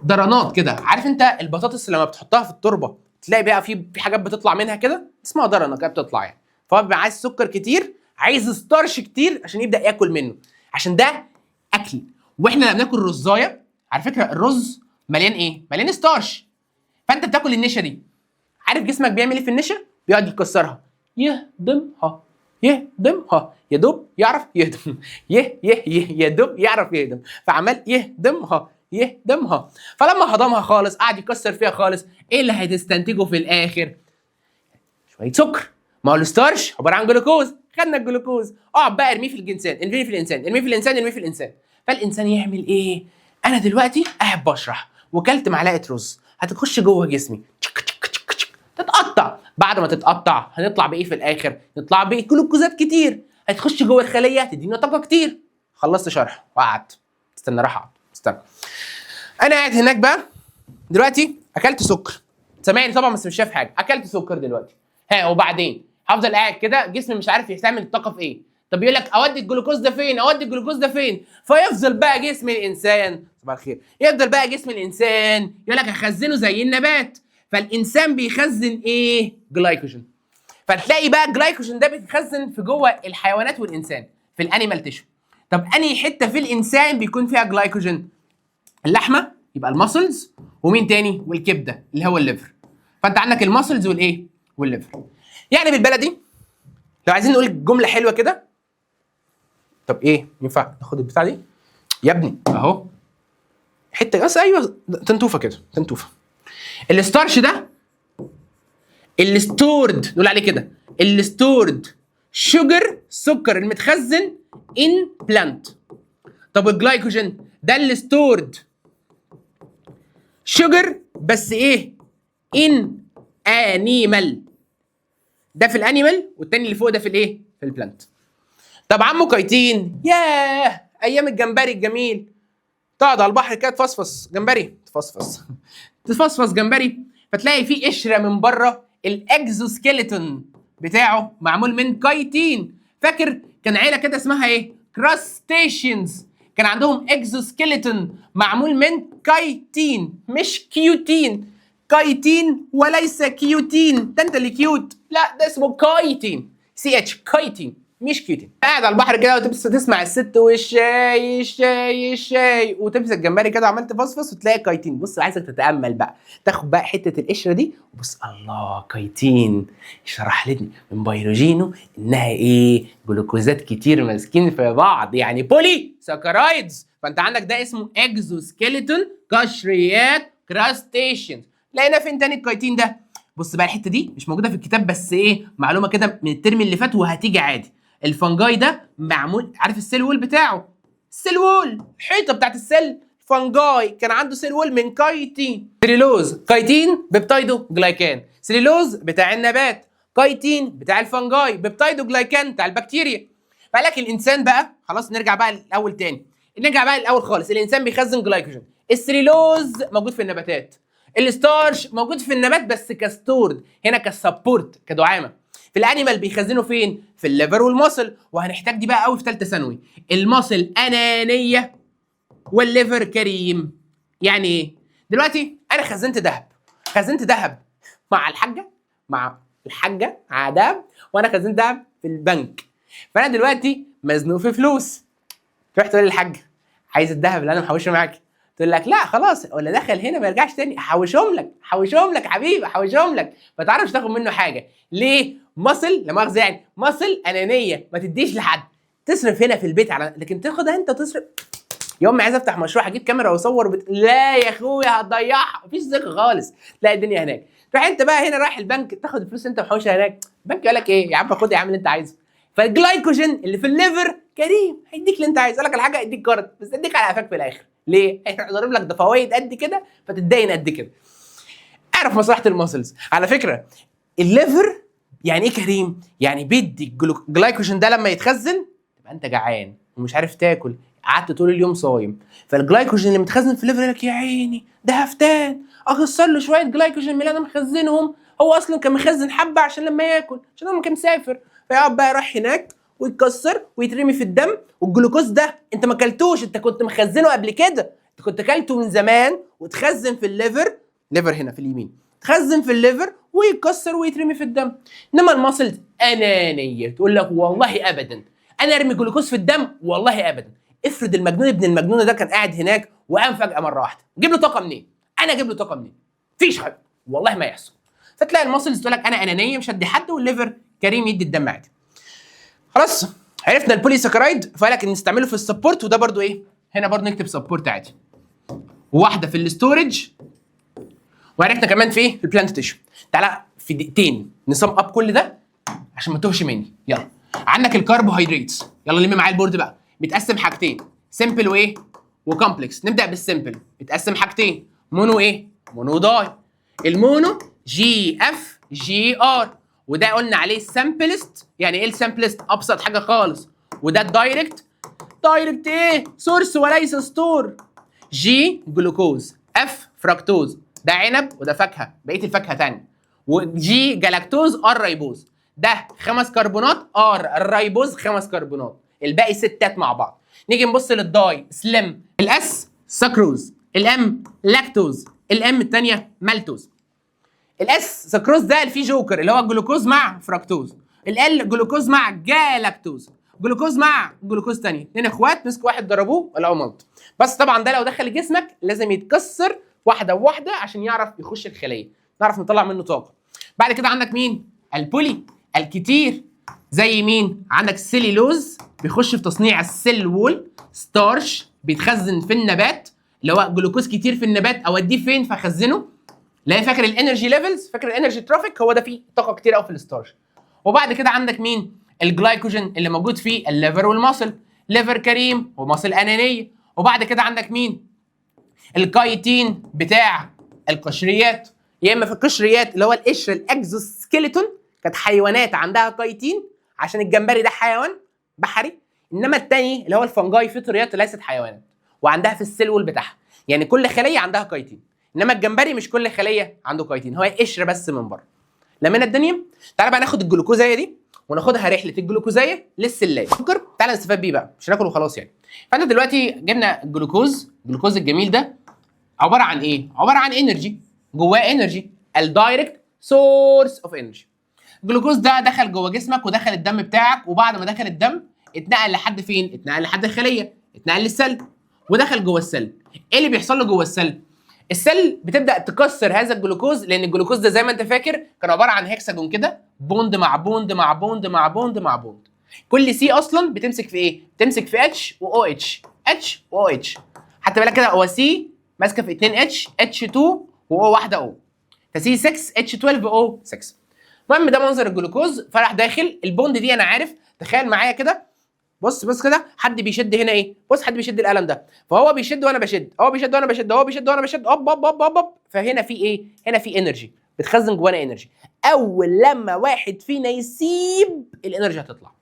درنات كده. عارف انت البطاطس لما بتحطها في التربة تلاقي بقى في حاجات بتطلع منها كده اسمها درنه كده بتطلع يعني. فهو بيبقى عايز سكر كتير، عايز starch كتير عشان يبدا ياكل منه، عشان ده اكل. واحنا لما بناكل رزايه، على فكرة الرز مليان ايه؟ مليان starch. فانت بتاكل النشا دي، عارف جسمك بيعمل ايه في النشا؟ بيقعد يكسرها، يهضمها، يهضمها، يا دوب يعرف يهضم، يه يه يه، يا دوب يعرف يهضم، فعمال يهضمها يهضمها. فلما هضمها خالص قعد يكسر فيها خالص، ايه اللي هتستنتجه في الاخر؟ شوية سكر. ما هو ال starch عبارة عن جلوكوز، خدنا الجلوكوز، اقعد بقى ارميه في الانسان، ارميه في الانسان، ارميه في الانسان، ارميه في الانسان. فالانسان يعمل ايه؟ انا دلوقتي قاعد بشرح وكلت معلقه رز، هتخش جوه جسمي تشك تشك تشك تشك، تتقطع. بعد ما تتقطع هنطلع بايه في الاخر؟ نطلع بجلوكوزات كتير، هتخش جوه الخلية تدينا طاقة كتير. خلصت شرح وقعدت استنى، راح اقعد استنى. انا قاعد هناك بقى دلوقتي اكلت سكر، سامعني طبعا بس مش شايف حاجه، اكلت سكر دلوقتي، ها وبعدين هفضل قاعد كده جسمي مش عارف يستعمل الطاقة في ايه. طب يقول لك اودي الجلوكوز ده فين؟ اودي الجلوكوز ده فين؟ فيفضل بقى جسم الانسان، صباح الخير، يفضل بقى جسم الانسان يقول لك هخزنه زي النبات. فالانسان بيخزن ايه؟ جلايكوجين. فتلاقي بقى الجلايكوجين ده بيتخزن في جوه الحيوانات والانسان في ال animal tissue. طب انهي حتة في الانسان بيكون فيها جلايكوجين؟ اللحمة يبقى ال muscles، ومين تاني؟ والكبده اللي هو ال liver. فانت عندك ال muscles والايه؟ وال liver. يعني بالبلدي لو عايزين نقول جملة حلوة كده، طب ايه ينفع ناخد البتاع دي يا ابني؟ اهو حتة بس، ايوه تنتوفه كده، تنتوفه. ال starch ده ال stored، نقول عليه كده ال stored sugar، سكر المتخزن in plant. طب الجلايكوجين ده ال stored sugar بس ايه؟ in animal. ده في ال animal والتاني اللي فوق ده في الايه؟ في ال plant. طب عمو كايتين، ياه ايام الجمبري الجميل، تقعد على البحر كده تفصفص جمبري، تفصفص تفصفص جمبري، فتلاقي في قشرة من بره، ال exoskeleton بتاعه معمول من كايتين. فاكر كان عيله كده اسمها ايه؟ crustaceans كان عندهم exoskeleton معمول من كايتين، مش cutin. chitin وليس cutin. ده انت اللي cute، لا ده اسمه chitin، CH، chitin مش cutin. قاعد على البحر كده وتمسك تسمع الست والشاي الشاي الشاي، وتمسك جمبري كده وعمال تفصفص وتلاقي كايتين. بص عايزك تتامل بقى، تاخد بقى حتة القشرة دي وبص، الله كايتين شرح لي من بيولوجينو انها ايه؟ جلوكوزات كتير ماسكين في بعض، يعني polysaccharides. فانت عندك ده اسمه exoskeleton قشريات crustaceans. لقينا فين تاني الكايتين ده؟ بص بقى الحتة دي مش موجودة في الكتاب، بس ايه معلومة كده من الترم اللي فات وهتيجي عادي. ال fungi ده معمول، عارف ال cell wall بتاعه؟ ال cell wall الحيطة بتاعت ال cell، fungi كان عنده cell wall من chitin. cellulose، chitin، peptidoglycan. cellulose بتاع النبات، كايتين بتاع ال fungi، peptidoglycan بتاع البكتيريا. فقال لك الانسان بقى، خلاص نرجع بقى الاول تاني، نرجع بقى الاول خالص. الانسان بيخزن جلايكوجين. السليلوز موجود في النباتات، ال starch موجود في النبات بس ك stored هنا، ك support، كدعامه. في ال animal بيخزنوا فين؟ في ال liver وال muscle. وهنحتاج دي بقى قوي في ثالثة ثانوي. ال muscle انانية وال liver كريم. يعني ايه؟ دلوقتي انا خزنت ذهب، خزنت ذهب مع الحاجه، مع الحاجة على ذهب، وانا خزنت ذهب في البنك. فانا دلوقتي مزنوق في فلوس، تروح تقول للحاجة عايز الذهب اللي انا محوشه معاك، تقول لك لا خلاص، ولا دخل هنا ما يرجعش تاني، احوشهم لك، احوشهم لك حبيبي، احوشهم لك. ما تعرفش تاخد منه حاجه. ليه؟ muscle، لا مؤاخذة يعني، muscle انانيه، ما تديش لحد، تصرف هنا في البيت على، لكن تاخدها انت تصرف. يوم ما عايز افتح مشروع اجيب كاميرا واصور لا يا اخويا هتضيعها، مفيش ثقة خالص. تلاقي الدنيا هناك. تروح انت بقى هنا رايح البنك تاخد الفلوس اللي انت محوشها هناك، البنك يقول لك ايه يا عم؟ خد يا عم اللي انت عايزه. فالجلايكوجين اللي في ال liver كريم، هيديك اللي انت عايزه. اقول لك على حاجه، يديك قرض بس يديك على قفاك في الاخر. ليه؟ هيروح ضارب لك ده فوائد قد كده فتتداين قد كده. اعرف مصلحة ال muscles. على فكرة ال liver يعني ايه كريم؟ يعني بيدي الجلايكوجين ده لما يتخزن، تبقى انت جعان ومش عارف تاكل، قعدت طول اليوم صايم، فالجلايكوجين اللي متخزن في ال liver يقول لك يا عيني ده هفتان، اكسر له شوية جلايكوجين من اللي انا مخزنهم. هو اصلا كان مخزن حبه عشان لما ياكل، عشان هو كان مسافر، فيقعد بقى يروح هناك ويتكسر ويترمي في الدم. والجلوكوز ده انت ما اكلتوش، انت كنت مخزنة قبل كده، انت كنت اكلته من زمان وتخزن في ال liver. liver هنا في اليمين، تخزن في ال liver ويتكسر ويترمي في الدم. انما ال muscle انانيه، تقول لك والله ابدا انا ارمي جلوكوز في الدم، والله ابدا. افرض المجنون ابن المجنونة ده كان قاعد هناك وقام فجاة مرة واحده، جيب له طاقة منين؟ انا اجيب له طاقة منين؟ مفيش حاجه، والله ما يحصل. فتلاقي ال muscles تقول لك انا انانية مش هدي حد، وال liver كريم يدي الدم عادي. خلاص عرفنا ال polysaccharide، فقالك نستعمله في ال support، وده برضو ايه؟ هنا برضو نكتب support عادي، وواحدة في ال storage، وعرفنا كمان في ايه؟ في ال plant tissue. تعالى في دقيقتين ن sum up كل ده عشان ما تتوهش مني. يلا عندك الكربوهيدرات، يلا لم معايا ال board بقى. بيتقسم حاجتين، simple وايه؟ و complex. نبدا بال simple، بيتقسم حاجتين، mono ايه؟ mono di. ال mono G F G R، وده قلنا عليه simplest. يعني ايه ال simplest؟ ابسط حاجة خالص. وده ال direct، direct ايه؟ source وليس store. G glucose، F fructose، ده عنب وده فاكهه، بقية الفاكهة تانية. و G galactose، R ribose. ده خمس كربونات، R ال ribose خمس كربونات، الباقي ستات مع بعض. نيجي نبص لل di، slim، ال S sucrose، ال M lactose، ال M الثانية maltose. ال S sucrose ده اللي فيه جوكر اللي هو الجلوكوز مع fructose. ال L glucose مع galactose، glucose مع جلوكوز تاني، اتنين اخوات مسكوا واحد ضربوه ولقوا ملط. بس طبعا ده لو دخل جسمك لازم يتكسر واحدة واحدة عشان يعرف يخش الخليه، نعرف نطلع منه طاقة. بعد كده عندك مين؟ ال poly الكتير، زي مين؟ عندك السليلوز بيخش في تصنيع ال cell wall، starch بيتخزن في النبات اللي هو جلوكوز كتير في النبات اوديه فين فاخزنه؟ لا فاكر ال energy levels؟ فاكر ال energy traffic؟ هو ده فيه طاقة كتير قوي في ال starch. وبعد كده عندك مين؟ الجلايكوجين اللي موجود في ال liver وال muscle، liver كريم و muscle انانيه. وبعد كده عندك مين؟ الكايتين بتاع القشريات، يا اما في القشريات اللي هو القشر ال exoskeleton، كانت حيوانات عندها كايتين عشان الجمبري ده حيوان بحري. انما التاني اللي هو ال fungi فطريات ليست حيوانات وعندها في ال cell wall بتاعها، يعني كل خليه عندها كايتين، انما الجمبري مش كل خليه عنده كايتين، هو قشر بس من بره. لمينا الدنيا. تعالى بقى ناخد الجلوكوزايه دي وناخدها رحله الجلوكوزيه للسلايه. سكر تعالى نستفاد بيه بقى، مش ناكل وخلاص يعني. فانا دلوقتي جبنا الجلوكوز، الجلوكوز الجميل ده عبارة عن ايه؟ عبارة عن energy، جواه energy، ال direct source of energy. الجلوكوز ده دخل جوه جسمك ودخل الدم بتاعك، وبعد ما دخل الدم اتنقل لحد فين؟ اتنقل لحد الخليه، اتنقل لل cell ودخل جوه ال cell. ايه اللي بيحصل له جوه ال cell؟ ال cell بتبدا تكسر هذا الجلوكوز، لان الجلوكوز ده زي ما انت فاكر كان عبارة عن hexagon كده، bond مع bond مع bond مع bond مع bond. كل C اصلا بتمسك في ايه؟ بتمسك في اتش و او اتش، اتش و او اتش. حتى بالك كده هو C ماسكه في 2 H، H 2 و O واحدة O، ف C 6 H 12 O 6. المهم ده منظر الجلوكوز. فراح داخل ال bond دي، انا عارف، تخيل معايا كده، بص بص كده، حد بيشد هنا ايه؟ بص، حد بيشد القلم ده، فهو بيشد وانا بشد، هو بيشد وانا بشد، هو بيشد وانا بشد، هوب هوب هوب هوب هوب. فهنا في ايه؟ هنا في energy بتخزن جوانا energy. اول لما واحد فينا يسيب ال energy هتطلع،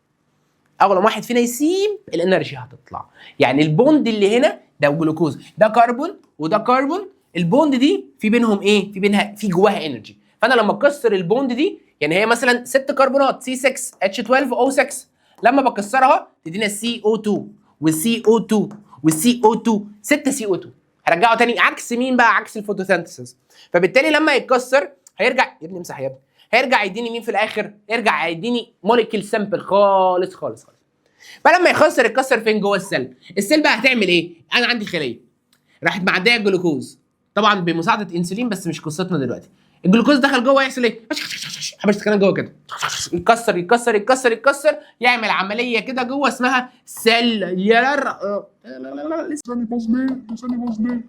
اول لما واحد فينا يسيب ال energy هتطلع. يعني ال bond اللي هنا ده جلوكوز، ده كربون وده كربون، ال bond دي في بينهم ايه؟ في بينها، في جواها energy. فانا لما اكسر ال bond دي، يعني هي مثلا 6 كربونات، C 6 H 12 O 6، لما بكسرها تدينا CO 2 و CO 2 و CO 2، 6 CO 2. هرجعه تاني عكس مين بقى؟ عكس ال photosynthesis. فبالتالي لما يتكسر هيرجع، يا ابني امسح يا ابني، هيرجع يديني مين في الاخر؟ يرجع يديني molecule simple خالص خالص خالص. فلما يخسر يتكسر فين؟ جوه ال cell. ال cell بقى هتعمل ايه؟ انا عندي خليه راحت معدية الجلوكوز، طبعا بمساعدة انسولين بس مش قصتنا دلوقتي. الجلوكوز دخل جوه، يحصل ايه؟ حبش كلام جوه كده، يتكسر يتكسر يتكسر يتكسر، يعمل عملية كده جوه اسمها cellular لساني باظ ليه؟ لساني باظ ليه؟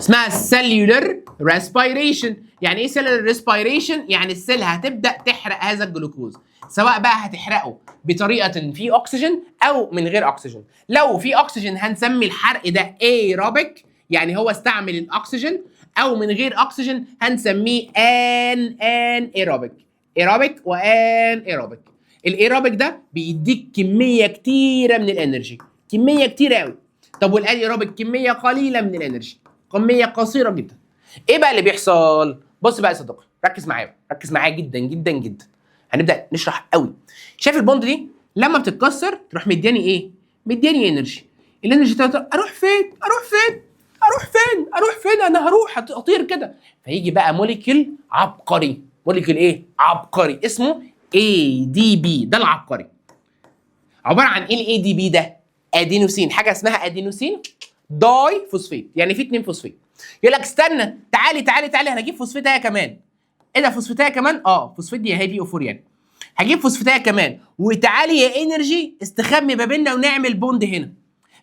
اسمها cellular respiration. يعني ايه cellular respiration؟ يعني ال cell هتبدا تحرق هذا الجلوكوز، سواء بقى هتحرقه بطريقة في اكسجين او من غير اكسجين. لو في اكسجين هنسمي الحرق ده ايروبيك، يعني هو استعمل الاكسجين، او من غير اكسجين هنسميه anaerobic. aerobic و anaerobic. ال aerobic ده بيديك كمية كتيرة من ال energy، كمية كتيرة قوي. طب وال anaerobic؟ كمية قليله من ال energy، كمية قصيرة جدا. ايه بقى اللي بيحصل؟ بص بقى يا صديقي، ركز معايا، ركز معايا جدا جدا جدا، هنبدا نشرح قوي. شايف ال bond دي لما بتتكسر تروح مدياني ايه؟ مدياني energy. ال energy بتاعته اروح فين؟ اروح فين؟ اروح فين؟ اروح فين؟ انا هروح اطير كده. فيجي بقى molecule عبقري، molecule ايه؟ عبقري، اسمه ADP. ده العبقري. عبارة عن ايه ال ADP ده؟ ادينوسين، حاجة اسمها adenosine diphosphate، يعني في 2 فوسفيت. يقول لك استنى، تعالي تعالي تعالي، انا هجيب فوسفيتايه كمان. ايه ده، فوسفيتايه كمان؟ اه، فوسفيت دي هي PO 4، يعني هجيب فوسفيتايه كمان، وتعالي يا energy استخبي ما بيننا ونعمل bond هنا.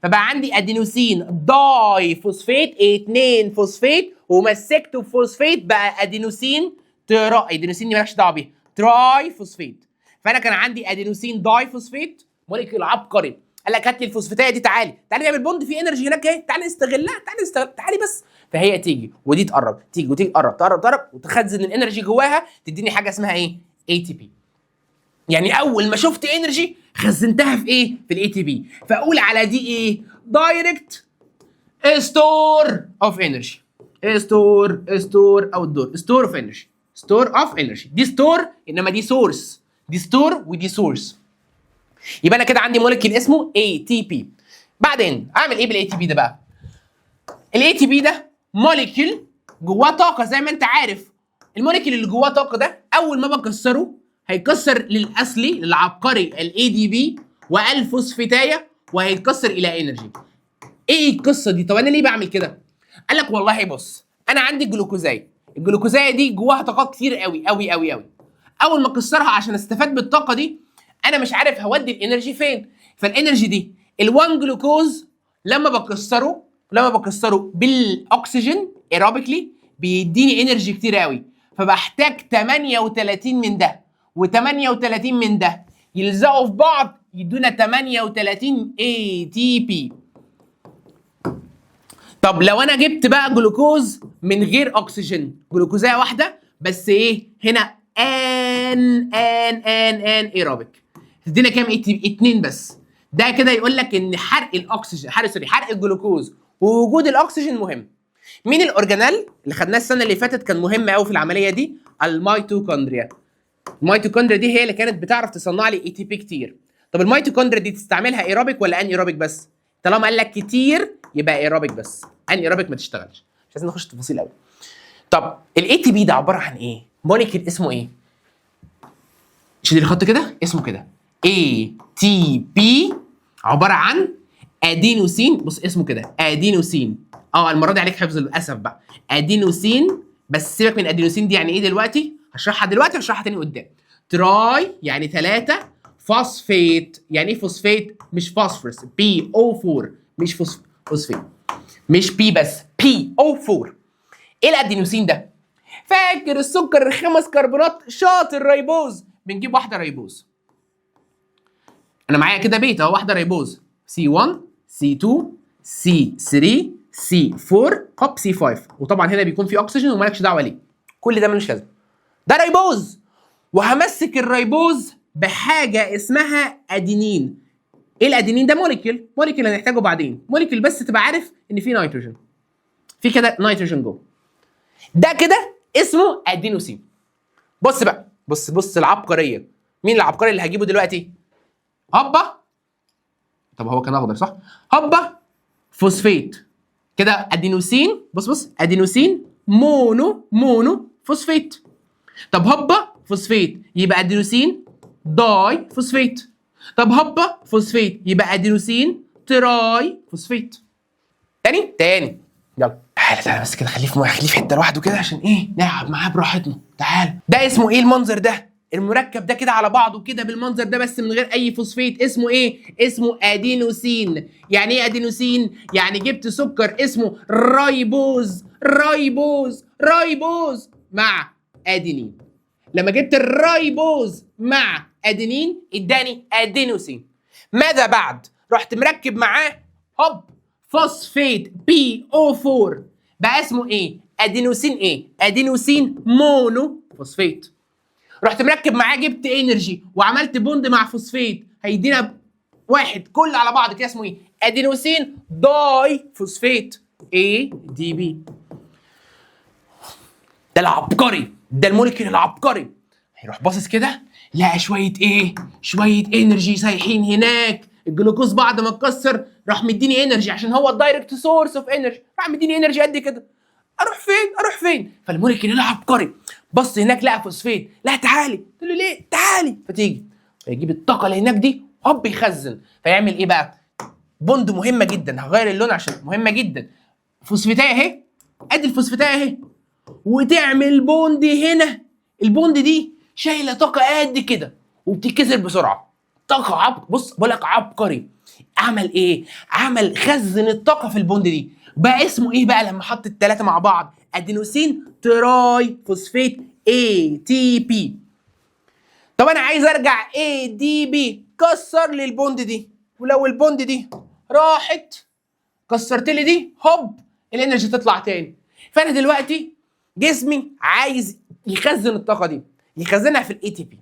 فبقى عندي adenosine diphosphate، 2 فوسفيت ومسكته فوسفيت، بقى adenosine tri، adenosine دي مالكش دعوه بيها، triphosphate. فانا كان عندي adenosine diphosphate، molecule عبقري، قال لك هات لي الفوسفاتيه دي، تعالي تعالي نعمل bond، في energy هناك اهي، تعالي نستغلها، تعالي نستغل، تعالي بس. فهي تيجي ودي تقرب، تيجي وتيجي، تقرب تقرب تقرب، وتخزن ال energy جواها، تديني حاجة اسمها ايه؟ ATP. يعني اول ما شفت energy خزنتها في ايه؟ في ال ATP. فاقول على دي ايه؟ direct store of energy، store store او الدور store of energy، store of energy. دي store انما دي source، دي store ودي source. يبقى انا كده عندي molecule اسمه ATP. بعدين اعمل ايه بال ATP ده بقى؟ ال ATP ده molecule جواه طاقه، زي ما انت عارف. ال molecule اللي جواه طاقة ده اول ما بكسره هيكسر للاصلي للعبقري ال ADP والفوسفيتايه، وهيتكسر الى energy. ايه القصة دي؟ طب انا ليه بعمل كده؟ قال لك والله بص، انا عندي جلوكوزايه، الجلوكوزايه دي جواها طاقات كتير قوي قوي قوي قوي. اول ما اكسرها عشان استفاد بالطاقة دي، انا مش عارف هودي ال energy فين. فال energy دي، ال1 جلوكوز لما بكسره بالاكسجين aerobically بيديني energy كتير قوي، فبحتاج 38 من ده و38 من ده يلزقوا في بعض يدونا 38 ATP. طب لو انا جبت بقى جلوكوز من غير اكسجين، جلوكوزايه واحدة بس، ايه هنا؟ an an an anaerobic، تدينا كام ATP؟ 2 بس. ده كده يقول لك ان حرق الاكسجين، حرق، sorry، حرق الجلوكوز ووجود الاكسجين مهم. مين ال organelle اللي خدناه السنة اللي فاتت كان مهم قوي في العملية دي؟ الميتوكوندريا. الميتوكوندريا دي هي اللي كانت بتعرف تصنع لي ATP كتير. طب الميتوكوندريا دي تستعملها ايروبيك ولا anaerobic بس؟ طالما قال لك كتير يبقى ايروبيك بس، anaerobic ما تشتغلش. مش عايزين نخش تفاصيل قوي. طب ال ATP ده عبارة عن ايه؟ molecule اسمه ايه؟ شيل الخط كده، اسمه كده ATP، عبارة عن ادينوسين. بص اسمه كده ادينوسين. المرة دي عليك حفظ للاسف بقى. ادينوسين، بس سيبك من ادينوسين دي يعني ايه دلوقتي، هشرحها دلوقتي وهشرحها تاني قدام. tri يعني 3، فوسفيت يعني ايه فوسفيت؟ مش phosphorus، PO 4، مش فوسفيت، مش P بس، PO 4. ايه الادينوسين ده؟ فاكر السكر الخمس كربونات؟ شاطر، ribose. بنجيب واحدة ribose، انا معايا كده بيت اهو، واحدة ribose C 1 C 2 C 3 C 4 هوب C 5، وطبعا هنا بيكون في اكسجين ومالكش دعوه ليه، كل ده ملوش لازمه. ده ribose، وهمسك ال ribose بحاجة اسمها ادينين. ايه الادينين ده؟ molecule، molecule هنحتاجه بعدين، molecule بس تبقى عارف ان في نيتروجين، في كده نيتروجين جوه. ده كده اسمه ادينوسين. بص بقى، بص بص العبقرية. مين العبقري اللي هجيبه دلوقتي؟ هوبا، طب هو كان اخضر صح؟ هوبا فوسفيت كده، ادينوسين. بص بص، adenosine mono mono phosphate. طب هوبا فوسفيت يبقى adenosine diphosphate. طب هوبا فوسفيت يبقى adenosine triphosphate. تاني تاني، يلا تعالى تعالى بس كده، خليه في حتة لوحده كده عشان ايه؟ نلعب معاه براحتنا. تعالى، ده اسمه ايه المنظر ده؟ المركب ده كده على بعضه كده بالمنظر ده بس من غير اي فوسفيت اسمه ايه؟ اسمه ادينوسين. يعني ايه ادينوسين؟ يعني جبت سكر اسمه ribose ribose ribose مع ادينين. لما جبت ال ribose مع ادينين اداني ادينوسين. ماذا بعد؟ رحت مركب معاه هوب phosphate PO 4، بقى اسمه ايه؟ ادينوسين ايه؟ adenosine mono phosphate. رحت مركب معاه، جبت energy وعملت bond مع فوسفيت، هيدينا واحد كل على بعض كده اسمه ايه؟ adenosine diphosphate ADP. ده العبقري، ده ال molecule العبقري. هيروح باصص كده لقى شوية ايه؟ شوية energy سايحين هناك. الجلوكوز بعد ما اتكسر راح مديني energy عشان هو ال direct source of energy، راح مديني energy قد كده. اروح فين؟ اروح فين؟ فال molecule العبقري بص هناك لقى فوسفيت، لا تعالي، تقول له ليه؟ تعالي، فتيجي فيجيب الطاقة اللي هناك دي هوب يخزن. فيعمل ايه بقى؟ bond مهمة جدا، هغير اللون عشان مهمة جدا. فوسفيتايه اهي، ادي الفوسفيتايه اهي، وتعمل bond هنا. ال bond دي شايله طاقة قد كده وبتتكسر بسرعة. طاقة بص بقول لك عبقري. عمل ايه؟ عمل خزن الطاقة في ال bond دي. بقى اسمه ايه بقى لما حط الثلاثة مع بعض؟ adenosine triphosphate ATP. طب انا عايز ارجع ADP، كسر لي ال bond دي، ولو ال bond دي راحت كسرت لي دي هوب ال energy تطلع تاني. فانا دلوقتي جسمي عايز يخزن الطاقة دي، يخزنها في ال ATP.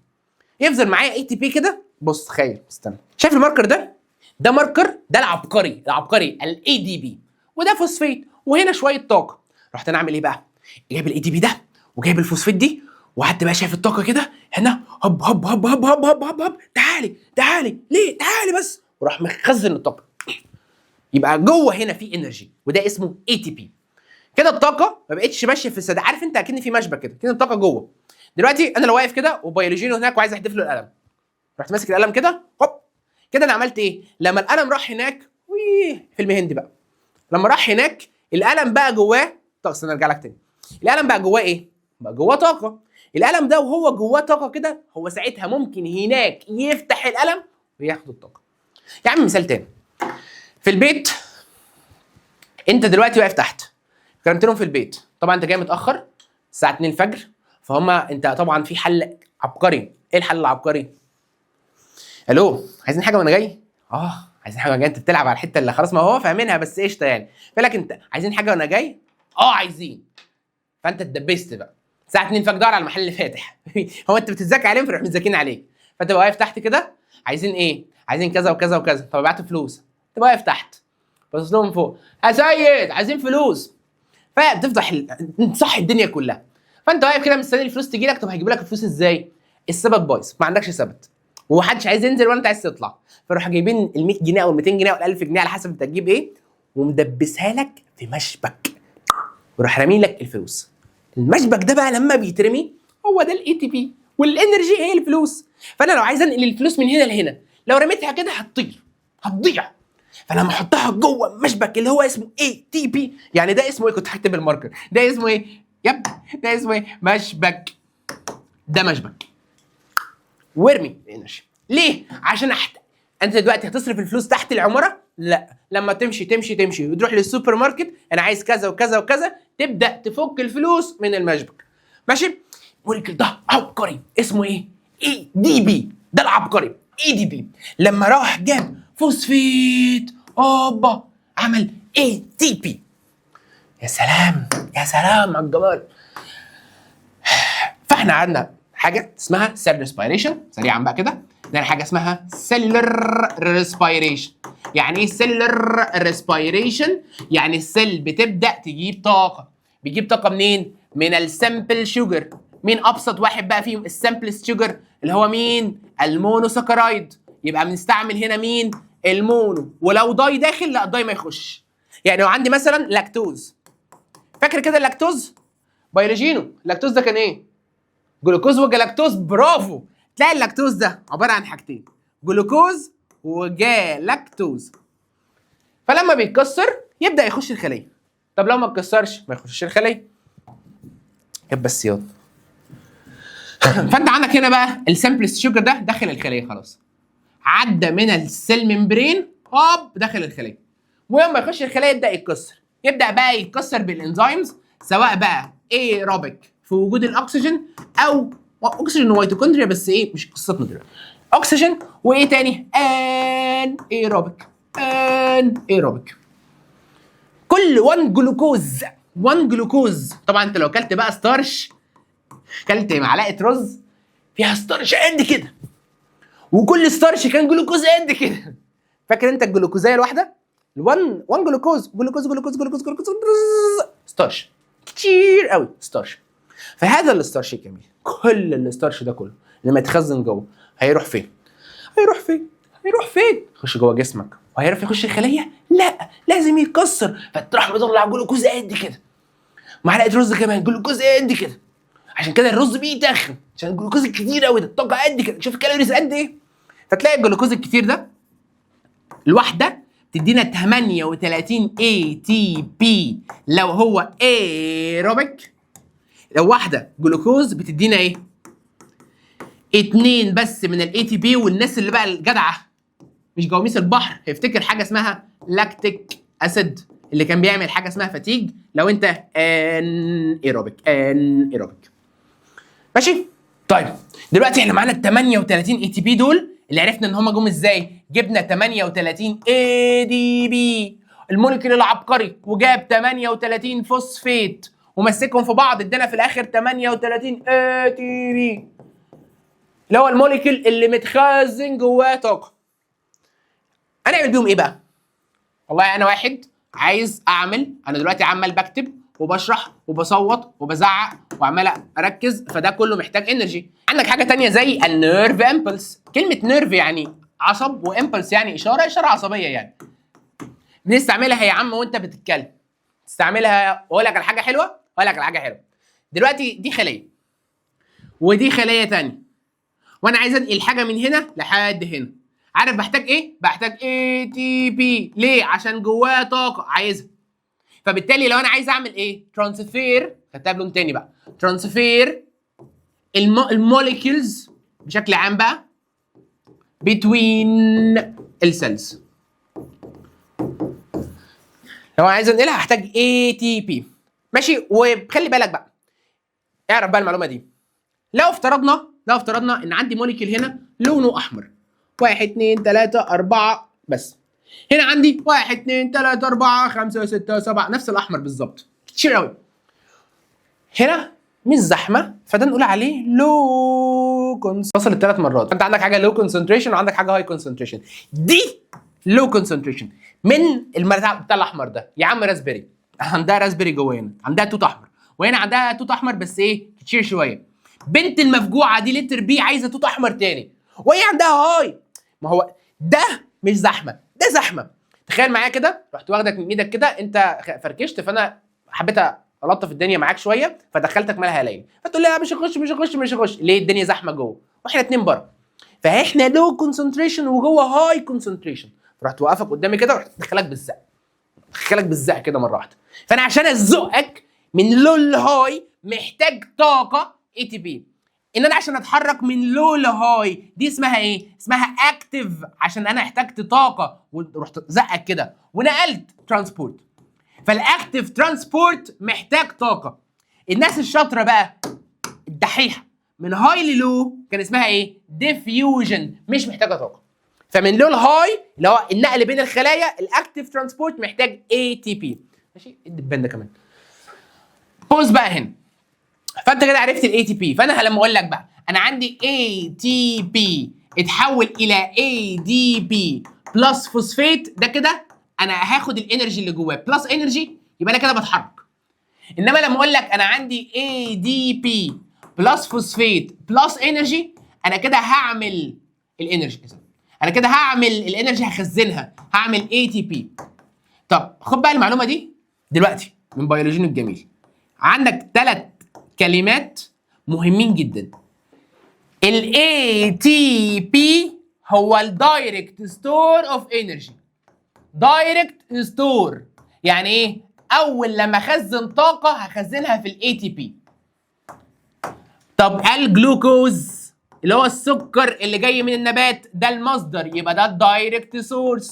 يفضل معايا ATP كده. بص تخيل، استنى، شايف ال marker ده؟ ده marker، ده العبقري، العبقري ال ADP، وده فوسفيت، وهنا شوية طاقة. رحت انا اعمل ايه بقى؟ جايب ال ADP ده وجايب الفوسفيت دي، وقعدت بقى شايف الطاقة كده هنا هوب هوب هوب هوب هوب هوب هوب هوب، تعالي تعالي ليه؟ تعالي بس، وراح مخزن الطاقة. يبقى جوه هنا في energy وده اسمه ATP. كده الطاقة ما بقتش ماشية في السد، عارف انت اكن في مشبك كده، كده الطاقة جوه. دلوقتي انا لو واقف كده وبيولوجينو هناك وعايز احدف له القلم، رحت ماسك القلم كده هوب كده، انا عملت ايه؟ لما القلم راح هناك، ويه فيلم هندي بقى، لما راح هناك القلم بقى جواه طاقة. استنى ارجع لك تاني. القلم بقى جواه ايه؟ بقى جواه طاقة. القلم ده وهو جواه طاقة كده، هو ساعتها ممكن هناك يفتح القلم وياخد الطاقة. يا عم مثال تاني، في البيت انت دلوقتي واقف تحت، كلمت لهم في البيت، طبعا انت جاي متاخر الساعة 2 الفجر، فهم انت طبعا في حل عبقري. ايه الحل العبقري؟ الو عايزين حاجة وانا جاي؟ عايزين حاجة وانا جاي. انت بتلعب على الحتة اللي خلاص ما هو فاهمينها بس قشطه يعني. بالك انت عايزين حاجة وانا جاي؟ عايزين. فانت اتدبست بقى الساعة 2 الفجر، دور على المحل اللي فاتح. هو انت بتتذاكى عليهم فيروح متذاكين عليك. فانت واقف تحت كده، عايزين ايه؟ عايزين كذا وكذا وكذا. طب ابعتوا فلوس. تبقى واقف تحت بص لهم فوق، يا سيد عايزين فلوس. فتفضح تصحي الدنيا كلها. فانت واقف كده مستني الفلوس تجي لك. طب هيجيب لك الفلوس ازاي؟ الثبت بايظ، ما عندكش ثبت ومحدش عايز ينزل ولا انت عايز تطلع، فروح جايبين ال 100 جنيه او ال 200 جنيه او ال 1000 جنيه على حسب انت تجيب ايه، ومدبسها لك في مشبك وراح رامين لك الفلوس. المشبك ده بقى لما بيترمي هو ده ال ATP، وال energy هي الفلوس. فانا لو عايز انقل الفلوس من هنا لهنا، لو رميتها كده هتطير، هتضيع. فلما احطها جوه المشبك اللي هو اسمه ATP، يعني ده اسمه ايه؟ كنت هكتب ال marker. ده اسمه ايه؟ yep، ده اسمه ايه؟ مشبك. ده مشبك وارمي ال energy. ليه؟ عشان انت دلوقتي هتصرف الفلوس تحت العماره؟ لا، لما تمشي تمشي تمشي وتروح للسوبر ماركت، انا عايز كذا وكذا وكذا، تبدا تفك الفلوس من المشبك. ماشي؟ molecule ده عبقري، اسمه ايه؟ ADP. ده العبقري ADP. لما راح جاب فوسفيت، اوبا، عمل ATP. يا سلام يا سلام على الجمال. فاحنا عندنا حاجة اسمها cell respiration. سريعا بقى كده، عندنا حاجة اسمها cellular respiration. يعني ايه cellular respiration؟ يعني ال cell بتبدا تجيب طاقه. بيجيب طاقة منين؟ من ال simple sugar. مين ابسط واحد بقى فيهم ال simplest sugar؟ اللي هو مين؟ ال monosaccharide. يبقى بنستعمل هنا مين؟ ال mono. ولو di داخل، لا، di ما يخش. يعني لو عندي مثلا لاكتوز، فاكر كده اللاكتوز؟ بيولوجينو، اللاكتوز ده كان ايه؟ جلوكوز وجلاكتوز، برافو. تلاقي اللاكتوز ده عبارة عن حاجتين، جلوكوز وجالاكتوز. فلما بيتكسر يبدا يخش الخليه. طب لو ما اتكسرش ما يخشش الخليه. يبقى السياط. فانت عندك هنا بقى ال simplest sugar ده دخل الخلية خلاص، عدى من ال cell membrane، هوب، دخل الخليه. ولما يخش الخلية يبدا يتكسر، يبدا بقى يتكسر بال enzymes، سواء بقى ايروبيك في وجود الاكسجين او اكسجين وميتوكوندريا، بس ايه مش قصتنا دلوقتي. اكسجين وايه تاني؟ anaerobic. anaerobic كل 1 جلوكوز، 1 جلوكوز. طبعا انت لو اكلت بقى starch، اكلت معلقه رز فيها starch قد كده، وكل starch كان جلوكوز قد كده. فاكر انت الجلوكوزايه الواحده؟ ال1 1 جلوكوز جلوكوز جلوكوز جلوكوز جلوكوز starch كتير قوي starch. فهذا ال starch الجميل، كل ال starch ده كله لما يتخزن جوه هيروح فين؟ هيروح فين؟ هيروح فين؟ يخش جوه جسمك. وهيعرف يخش الخليه؟ لا، لازم يتكسر. فتروح مطلع جلوكوز قد كده، معلقه رز كمان جلوكوز قد كده. عشان كده الرز بيتخن، عشان الجلوكوز الكتير قوي ده، الطاقة قد كده. شوف ال calories قد ايه. فتلاقي الجلوكوز الكتير ده الواحدة تدينا 38 ATP لو هو ايروبيك. لو واحدة جلوكوز بتدينا ايه؟ اتنين بس من ال ATP. والناس اللي بقى الجدعه مش جواميس البحر هيفتكر حاجة اسمها lactic acid اللي كان بيعمل حاجة اسمها fatigue لو انت anaerobic. anaerobic، ماشي؟ طيب، دلوقتي احنا معانا ال 38 ATP دول اللي عرفنا ان هم جم ازاي. جبنا 38 ADP، ال molecule العبقري، وجاب 38 فوسفيت ومسكهم في بعض، ادانا في الاخر 38 ATP اللي هو ال molecule اللي متخزن جواه طاقه. انا اعمل بيهم ايه بقى؟ والله انا واحد عايز اعمل، انا دلوقتي عمال بكتب وبشرح وبصوت وبزعق وعمال اركز، فده كله محتاج energy. عندك حاجة تانية زي ال nerve impulse. كلمة nerve يعني عصب، و impulse يعني اشاره، اشارة عصبية يعني. بنستعملها يا عم وانت بتتكلم تستعملها. واقول لك على حاجة حلوه، اقول لك على حاجة حلوه. دلوقتي دي خليه ودي خليه تانية، وانا عايز انقل حاجة من هنا لحد هنا. عارف بحتاج ايه؟ بحتاج ATP. ليه؟ عشان جواه طاقة عايزها. فبالتالي لو انا عايز اعمل ايه؟ transfer، خدتها بلون تاني بقى، transfer ال molecules بشكل عام بقى between ال cells، لو انا عايز انقلها هحتاج ATP. ماشي؟ وخلي بالك بقى، اعرف بقى المعلومة دي. لو افترضنا ان عندي molecule هنا لونه احمر، واحد اتنين تلاتة أربعة، بس هنا عندي واحد اتنين تلاتة أربعة خمسة ستة سبعة، نفس الأحمر بالظبط، كتير أوي. هنا مش زحمة، فده نقول عليه low. وصلت ثلاث مرات. انت عندك حاجة low concentration وعندك حاجة high concentration. دي low concentration من المرتع بتاع الاحمر ده يا عم، raspberry، عندها raspberry جوه، هنا عندها توت احمر وهنا عندها توت احمر، بس ايه؟ كتير شويه. بنت المفجوعه دي letter B عايزه توت احمر تاني وهي عندها high. ما هو ده مش زحمه، ده زحمه. تخيل معايا كده، رحت واخدك من ايدك كده، انت فركشت، فانا حبيت الطف الدنيا معاك شوية فدخلتك مالها ليل، فتقول لي لا مش هخش مش هخش مش هخش. ليه؟ الدنيا زحمة جوه واحنا اتنين بره، فاحنا low concentration وجوه high concentration. رحت وقفك قدامي كده ورحت دخلك بالزق، دخلك بالزق كده مرة واحده. فانا عشان ازقك من low ل high محتاج طاقة ATP. ان انا عشان اتحرك من low ل high دي اسمها ايه؟ اسمها active، عشان انا احتجت طاقة ورحت زقك كده ونقلت transport. فال active transport محتاج طاقه. الناس الشاطره بقى الدحيحة من high ل low كان اسمها ايه؟ diffusion، مش محتاجه طاقه. فمن low ل high اللي هو النقل بين الخلايا ال active transport محتاج ATP. ماشي؟ ايه الدبان ده كمان؟ pause بقى هنا. فانت كده عرفت ال ATP. فانا لما اقول لك بقى انا عندي ATP اتحول الى ADP plus phosphate، ده كده انا هاخد ال energy اللي جواه plus energy، يبقى انا كده بتحرك. انما لما اقول لك انا عندي ADP plus phosphate plus energy، انا كده هعمل ال energy، انا كده هعمل ال energy هخزنها، هعمل ATP. طب خد بقى المعلومة دي دلوقتي من بيولوجينا الجميل. عندك ثلاث كلمات مهمين جدا. ال ATP هو ال direct store of energy. direct store يعني ايه؟ اول لما اخزن طاقة هخزنها في ال ATP. طب الجلوكوز اللي هو السكر اللي جاي من النبات ده المصدر، يبقى ده ال direct source،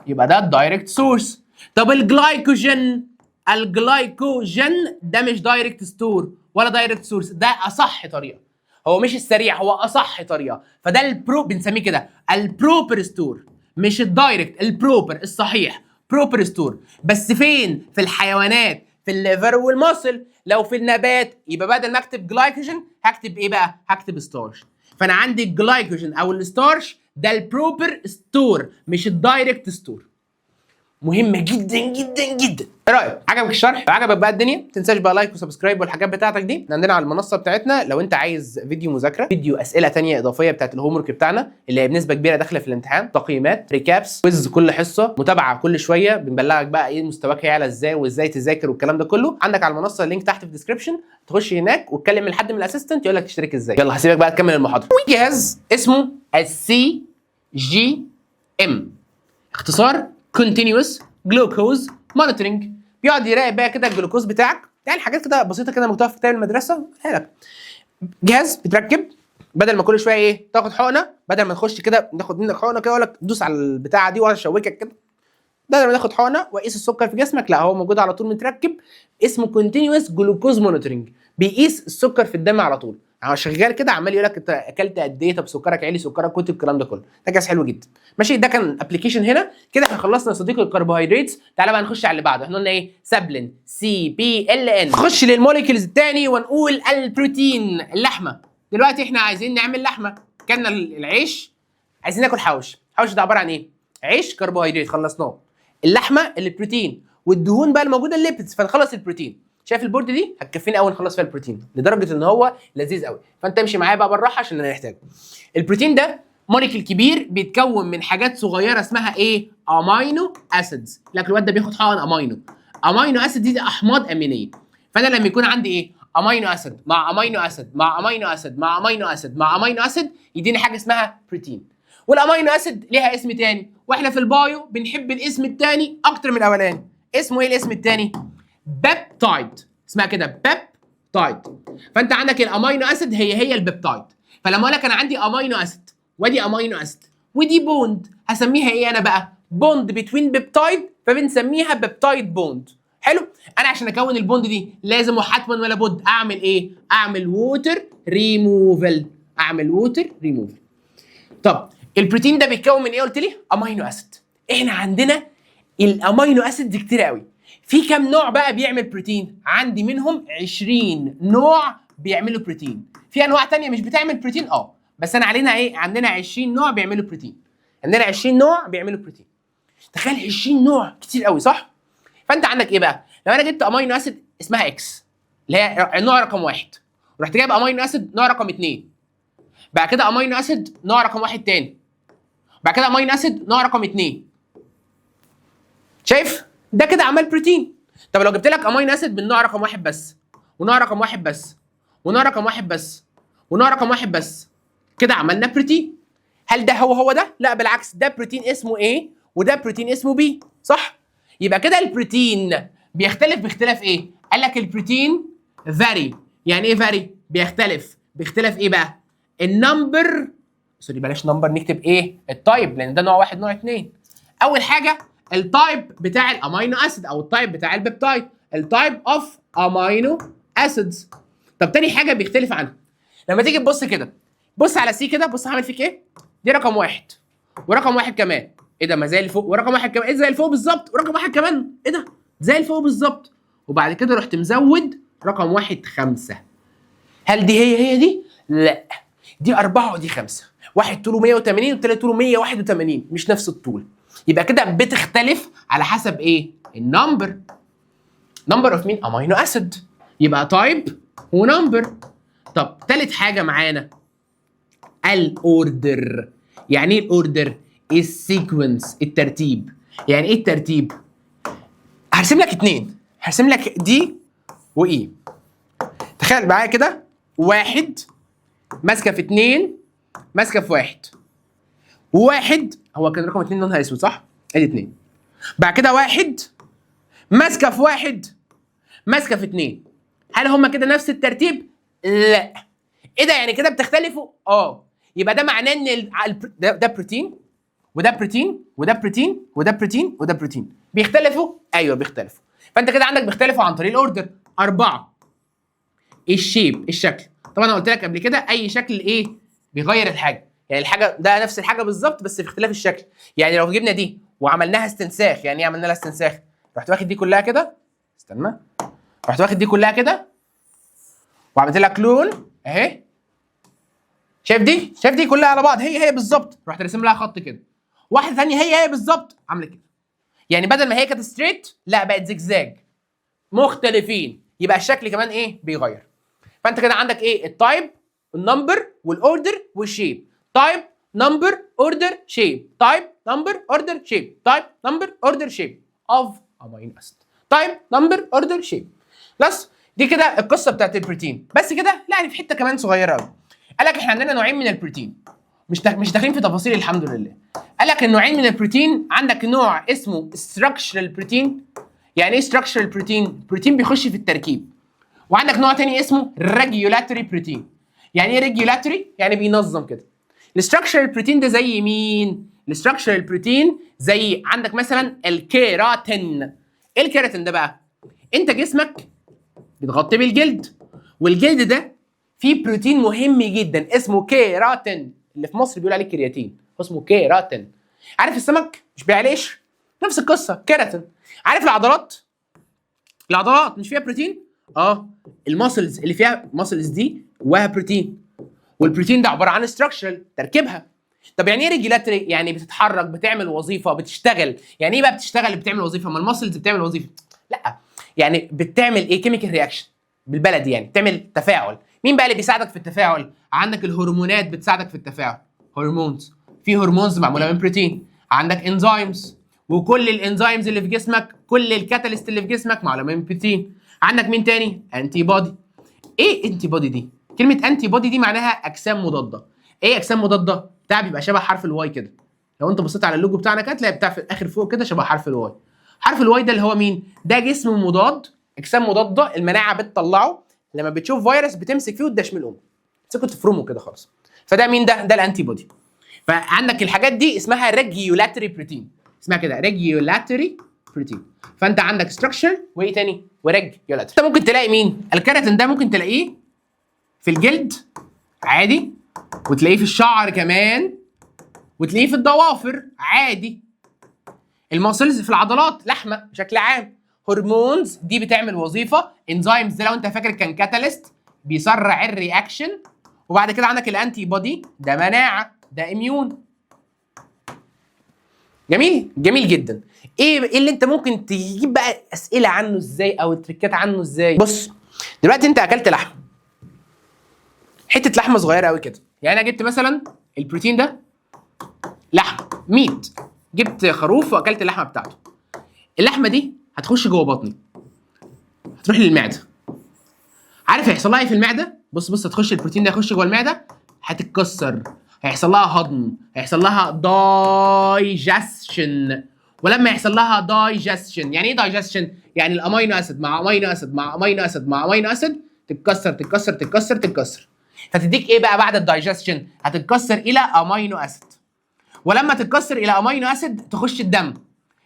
يبقى ده ال direct source. طب الجلايكوجين، الجلايكوجين ده مش direct store ولا direct source، ده اصح طريقه، هو مش السريع، هو اصح طريقه. فده ال pro بنسميه كده ال proper store، مش ال direct، ال proper الصحيح، proper store. بس فين؟ في الحيوانات، في ال liver وال muscle. لو في النبات يبقى بدل ما اكتب جلايكوجين هكتب ايه بقى؟ هكتب starch. فانا عندي الجلايكوجين او ال starch ده ال proper store مش ال direct store. مهمة جدا جدا جدا. ايه رايك؟ عجبك الشرح؟ لو عجبك بقى الدنيا ما تنساش بقى like و subscribe والحاجات بتاعتك دي. عندنا على المنصة بتاعتنا لو انت عايز فيديو مذاكره، فيديو اسئلة تانية اضافية بتاعت ال homework بتاعنا اللي هي بنسبة كبيرة داخله في الامتحان، تقييمات، recaps، quiz كل حصه، متابعه كل شوية بنبلغك بقى ايه مستواك هيعلى ازاي وازاي تذاكر والكلام ده كله. عندك على المنصة ال link تحت في ال description، تخش هناك وتكلم لحد من ال assistant يقول لك تشترك ازاي. يلا هسيبك بقى تكمل المحاضره. وجهاز اسمه ال CGM، اختصار Continuous Glucose Monitoring، بيقعد يراقب بقى كده الجلوكوز بتاعك، يعني حاجات كده بسيطة كده مكتوبة في كتاب المدرسة قولها لك. جهاز بتركب بدل ما كل شوية ايه تاخد حقنه، بدل ما نخش كده ناخد منك حقنه كده اقول لك دوس على البتاعه دي واقعد اشوكك كده، بدل ما ناخد حقنه واقيس السكر في جسمك، لا هو موجود على طول متركب، اسمه continuous glucose monitoring، بيقيس السكر في الدم على طول، يعني شغال كده عمال يقول لك انت اكلت قد ايه، طب سكرك عالي، سكرك كنت، الكلام ده كله. ده جهاز حلو جدا. ماشي، ده كان application هنا كده. احنا خلصنا يا صديقي الكربوهيدرات. تعالى بقى نخش على اللي بعده. احنا قلنا ايه؟ سابلين C P L N. نخش لل molecules الثاني ونقول البروتين، اللحمة. دلوقتي احنا عايزين نعمل لحمه، كلنا العيش، عايزين ناكل حوش. حوش ده عبارة عن ايه؟ عيش كربوهيدرات خلصناه، اللحمة اللي بروتين، والدهون بقى الموجودة ال lipids. فنخلص البروتين. شايف ال board دي هتكفينا قوي نخلص فيها البروتين، لدرجة ان هو لذيذ قوي. فانت امشي معايا بقى بالراحة عشان انا نحتاجه. البروتين ده molecule كبير بيتكون من حاجات صغيرة اسمها ايه؟ amino acids. لكن الواد ده بياخد حقن amino. amino acid دي احماض امينيه. فانا لما يكون عندي ايه؟ amino acid مع amino acid مع amino acid مع amino acid مع amino acid يديني حاجة اسمها بروتين. وال amino acid ليها اسم تاني، واحنا في ال bio بنحب الاسم التاني اكتر من الاولاني. اسمه ايه الاسم التاني؟ peptide، اسمها كده peptide. فانت عندك ال amino acid هي هي ال peptide. فلما اقول لك انا عندي amino acid وادي amino acid ودي bond، هسميها ايه انا بقى؟ bond between peptide، فبنسميها peptide bond. حلو. انا عشان اكون ال bond دي لازم وحتما ولا بد اعمل ايه؟ اعمل ووتر ريموفال، اعمل ووتر ريموفال. طب البروتين ده بيتكون من ايه قلت لي؟ amino acid. احنا عندنا ال amino acid دي كتير قوي. في كام نوع بقى بيعمل بروتين؟ عندي منهم 20 نوع بيعملوا بروتين. في انواع تانية مش بتعمل بروتين بس انا علينا ايه؟ عندنا 20 نوع بيعملوا بروتين. عندنا 20 نوع بيعملوا بروتين. تخيل 20 نوع كتير قوي صح؟ فانت عندك ايه بقى؟ لو انا جبت amino acid اسمها X اللي هي النوع رقم واحد، رحت جايب amino acid نوع رقم 2، بعد كده amino acid نوع رقم 1 تاني، بعد كده amino acid نوع رقم 2. شايف؟ ده كده عمل بروتين. طب لو جبت لك amino acid من نوع رقم 1 بس، ونوع رقم 1 بس، ونوع رقم 1 بس، ونوع رقم 1 بس، كده عملنا بروتين. هل ده هو هو ده؟ لا بالعكس، ده بروتين اسمه A وده بروتين اسمه B، صح؟ يبقى كده البروتين بيختلف باختلاف ايه؟ قال لك البروتين vary. يعني ايه vary؟ بيختلف. باختلاف ايه بقى؟ ال number، sorry بلاش number، نكتب ايه؟ ال type، لان ده نوع واحد نوع اتنين. اول حاجة ال type بتاع ال amino acid او ال type بتاع ال peptide، ال type of amino acids. طب تاني حاجة بيختلف عنها، لما تيجي تبص كده، بص على C كده، بص هعمل فيك ايه؟ دي رقم واحد ورقم واحد كمان، ايه ده؟ ما زي اللي فوق. ورقم واحد كمان، ايه؟ زي اللي فوق بالظبط. ورقم واحد كمان، ايه ده؟ زي اللي فوق بالظبط. وبعد كده رحت مزود رقم واحد خمسة. هل دي هي هي دي؟ لا، دي أربعة ودي خمسة. واحد طوله 180 والتاني طوله 181، مش نفس الطول. يبقى كده بتختلف على حسب ايه؟ ال number. number of مين؟ amino acid. يبقى type و number. طب تالت حاجة معانا ال order. يعني ايه ال order؟ ال sequence، الترتيب. يعني ايه الترتيب؟ هرسم لك اتنين، هرسم لك D و E. تخيل معايا كده، واحد ماسكه في اتنين ماسكه في واحد، وواحد هو كان رقم اتنين لونها اسود، صح؟ ادي اتنين. بعد كده واحد ماسكه في واحد ماسكه في اتنين. هل هما كده نفس الترتيب؟ لا. ايه ده؟ يعني كده بتختلفوا؟ اه. يبقى ده معناه ان ده بروتين وده بروتين وده بروتين وده بروتين وده بروتين، بيختلفوا؟ ايوه بيختلفوا. فانت كده عندك بيختلفوا عن طريق ال order. اربعه، ال shape، الشكل. طبعا انا قلت لك قبل كده اي شكل ايه بيغير الحاجه، يعني الحاجة ده نفس الحاجة بالظبط بس في اختلاف الشكل. يعني لو جبنا دي وعملناها استنساخ، يعني ايه عملنا لها استنساخ؟ رحت واخد دي كلها كده، استنى، رحت واخد دي كلها كده وعملت لها clone اهي. شايف دي؟ شايف دي كلها على بعض هي هي بالظبط، رحت راسم لها خط كده. واحدة ثانية هي هي بالظبط عامله كده، يعني بدل ما هي كانت straight لا بقت زجزاج، مختلفين. يبقى الشكل كمان ايه؟ بيغير. فانت كده عندك ايه؟ ال type، ال number، وال order، وال shape. type، number، order، shape. type، number، order، shape. type، number، order، shape of amino acid. type، number، order، shape. بس دي كده القصة بتاعت البروتين. بس كده؟ لا، يعني في حتة كمان صغيرة قوي. قال لك احنا عندنا نوعين من البروتين، مش داخلين في تفاصيل الحمد لله. قال لك النوعين من البروتين، عندك نوع اسمه structural protein. يعني ايه structural protein؟ بروتين بيخش في التركيب. وعندك نوع تاني اسمه regulatory protein. يعني ايه regulatory؟ يعني بينظم كده. ال structural protein ده زي مين؟ ال structural protein زي عندك مثلا الكيراتين. ايه الكيراتين ده بقى؟ انت جسمك بيتغطي بالجلد، والجلد ده فيه بروتين مهم جدا اسمه كيراتين، اللي في مصر بيقول عليه كرياتين، هو اسمه كيراتين. عارف السمك مش بيعلي قشر؟ نفس القصه، كيراتين. عارف العضلات؟ العضلات مش فيها بروتين؟ اه، ال muscles اللي فيها muscles دي جواها بروتين، والبروتين ده عبارة عن structural، تركيبها. طب يعني ايه regulatory؟ يعني بتتحرك، بتعمل وظيفه، بتشتغل. يعني ايه بقى بتشتغل بتعمل وظيفه؟ ما ال muscles بتعمل وظيفه. لا، يعني بتعمل ايه؟ chemical reaction بالبلدي، يعني بتعمل تفاعل. مين بقى اللي بيساعدك في التفاعل؟ عندك الهرمونات بتساعدك في التفاعل، hormones، في hormones معمولة من بروتين. عندك enzymes، وكل ال enzymes اللي في جسمك، كل ال catalyst اللي في جسمك معمولة من بروتين. عندك مين تاني؟ antibody. ايه antibody دي؟ كلمة antibody دي معناها اجسام مضاده. ايه اجسام مضاده؟ بتاع بيبقى شبه حرف ال Y كده. لو انت بصيت على اللوجو بتاعنا كده تلاقي بتاع في الاخر فوق كده شبه حرف ال Y. حرف ال Y ده اللي هو مين؟ ده جسم مضاد، اجسام مضادة المناعة بتطلعه لما بتشوف فيروس بتمسك فيه وتدشمل امه، تمسكه تفرمه كده خالص. فده مين ده؟ ده ال antibody. فعندك الحاجات دي اسمها regulatory protein، اسمها كده regulatory protein. فانت عندك structure وايه تاني؟ و regulatory. انت ممكن تلاقي مين؟ الكيراتين ده ممكن تلاقيه في الجلد عادي، وتلاقيه في الشعر كمان، وتلاقيه في الضوافر عادي. ال muscles في العضلات، لحمه بشكل عام. hormones دي بتعمل وظيفه. enzymes ده لو انت فاكر كان catalyst بيسرع ال reaction. وبعد كده عندك ال antibody ده مناعه، ده immune. جميل، جميل جدا. ايه اللي انت ممكن تجيب بقى اسئلة عنه ازاي او تريكات عنه ازاي؟ بص دلوقتي انت اكلت لحمه. حتة لحمه صغيرة قوي كده. يعني انا جبت مثلا البروتين ده لحمه meat، جبت خروف واكلت اللحمة بتاعته. اللحمة دي هتخش جوه بطني، هتروح للمعدة. عارف هيحصل لها ايه في المعدة؟ بص بص، هتخش البروتين ده يخش جوه المعدة، هتتكسر، هيحصل لها هضم، هيحصل لها digestion. ولما يحصل لها digestion، يعني ايه digestion؟ يعني ال amino acid مع amino acid مع amino acid مع amino acid تتكسر تتكسر تتكسر تتكسر، فتديك ايه بقى بعد ال digestion؟ هتتكسر الى amino acid. ولما تتكسر الى amino acid تخش الدم.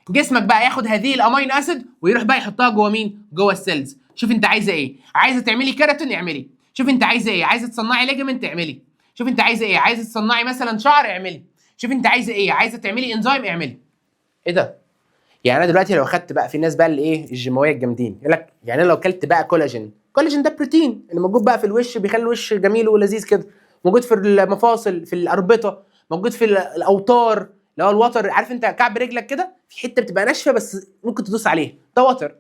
جسمك بقى ياخد هذه ال amino acid ويروح بقى يحطها جوه مين؟ جوه ال cells. شوف انت عايزه ايه؟ عايزه تعملي كيراتين اعملي. شوف انت عايزه ايه؟ عايزه تصنعي ligament اعملي. شوف انت عايزه ايه؟ عايزه تصنعي مثلا شعر اعملي. شوف انت عايزه ايه؟ عايزه تعملي انزيم اعملي. ايه ده؟ يعني انا دلوقتي لو اخدت بقى، في ناس بقى اللي ايه الجيماويه الجامدين يقول لك يعني انا لو اكلت بقى كولاجين، كولاجين ده بروتين اللي موجود بقى في الوش، بيخلي الوش جميل ولذيذ كده، موجود في المفاصل، في الاربطه، موجود في الاوتار اللي هو الوتر. عارف انت كعب رجلك كده في حتة بتبقى ناشفة بس ممكن تدوس عليها، ده وتر.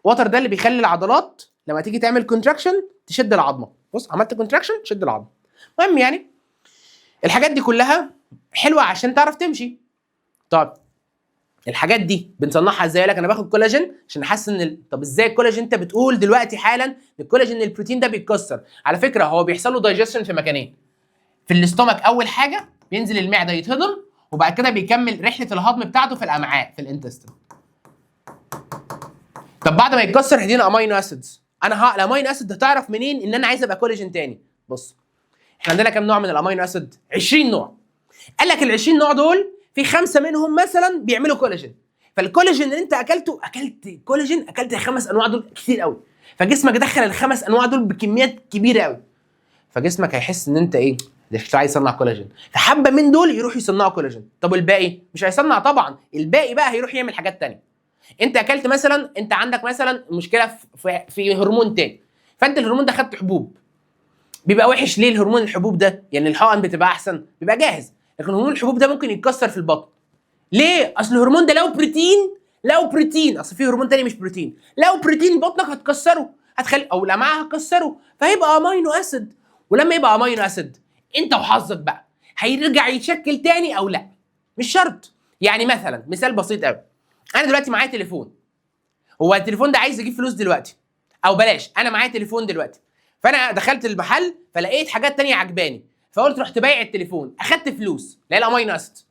وتر ده اللي بيخلي العضلات لما تيجي تعمل contraction تشد العظمة. بص عملت contraction تشد العظمة. المهم يعني الحاجات دي كلها حلوة عشان تعرف تمشي. طب الحاجات دي بنصنعها ازاي؟ لك انا باخد كولاجين عشان احسن طب ازاي الكولاجين؟ انت بتقول دلوقتي حالا ان الكولاجين البروتين ده بيتكسر. على فكرة هو بيحصل له digestion في مكانين، في ال stomach اول حاجة بينزل المعدة يتهضم، وبعد كده بيكمل رحله الهضم بتاعته في الامعاء في ال intestine. طب بعد ما يتكسر هيدينا amino acids. انا ال amino acid هتعرف منين ان انا عايز ابقى كولاجين تاني؟ بص احنا عندنا كام نوع من ال amino acid؟ 20 نوع. قال لك ال 20 نوع دول في خمسة منهم مثلا بيعملوا كولاجين. فالكولاجين اللي انت اكلته، اكلت كولاجين، اكلت الخمس انواع دول كتير قوي، فجسمك دخل الخمس انواع دول بكميات كبيرة قوي، فجسمك هيحس ان انت ايه ده شكله عايز يصنع كولاجين، فحبه من دول يروحوا يصنعوا كولاجين. طب والباقي مش هيصنع طبعا، الباقي بقى هيروح يعمل حاجات تانية. انت اكلت مثلا، انت عندك مثلا مشكلة في هرمون تاني، فانت الهرمون ده خدت حبوب، بيبقى وحش. ليه الهرمون الحبوب ده؟ يعني الحقن بتبقى احسن، بيبقى جاهز، لكن هرمون الحبوب ده ممكن يتكسر في البطن. ليه؟ اصل الهرمون ده لو بروتين، لو بروتين، اصل في هرمون تاني مش بروتين، لو بروتين بطنك هتكسره، هتخلي او الامعاء هتكسره، فهيبقى amino acid. ولما يبقى amino acid انت وحظك بقى هيرجع يتشكل تاني او لا، مش شرط. يعني مثلا مثال بسيط قوي، انا دلوقتي معايا تليفون، هو التليفون ده عايز اجيب فلوس دلوقتي، او بلاش، انا معايا تليفون دلوقتي، فانا دخلت المحل فلقيت حاجات تانية عجباني، فقلت رحت بايع التليفون، اخدت فلوس اللي هي ال amino acid.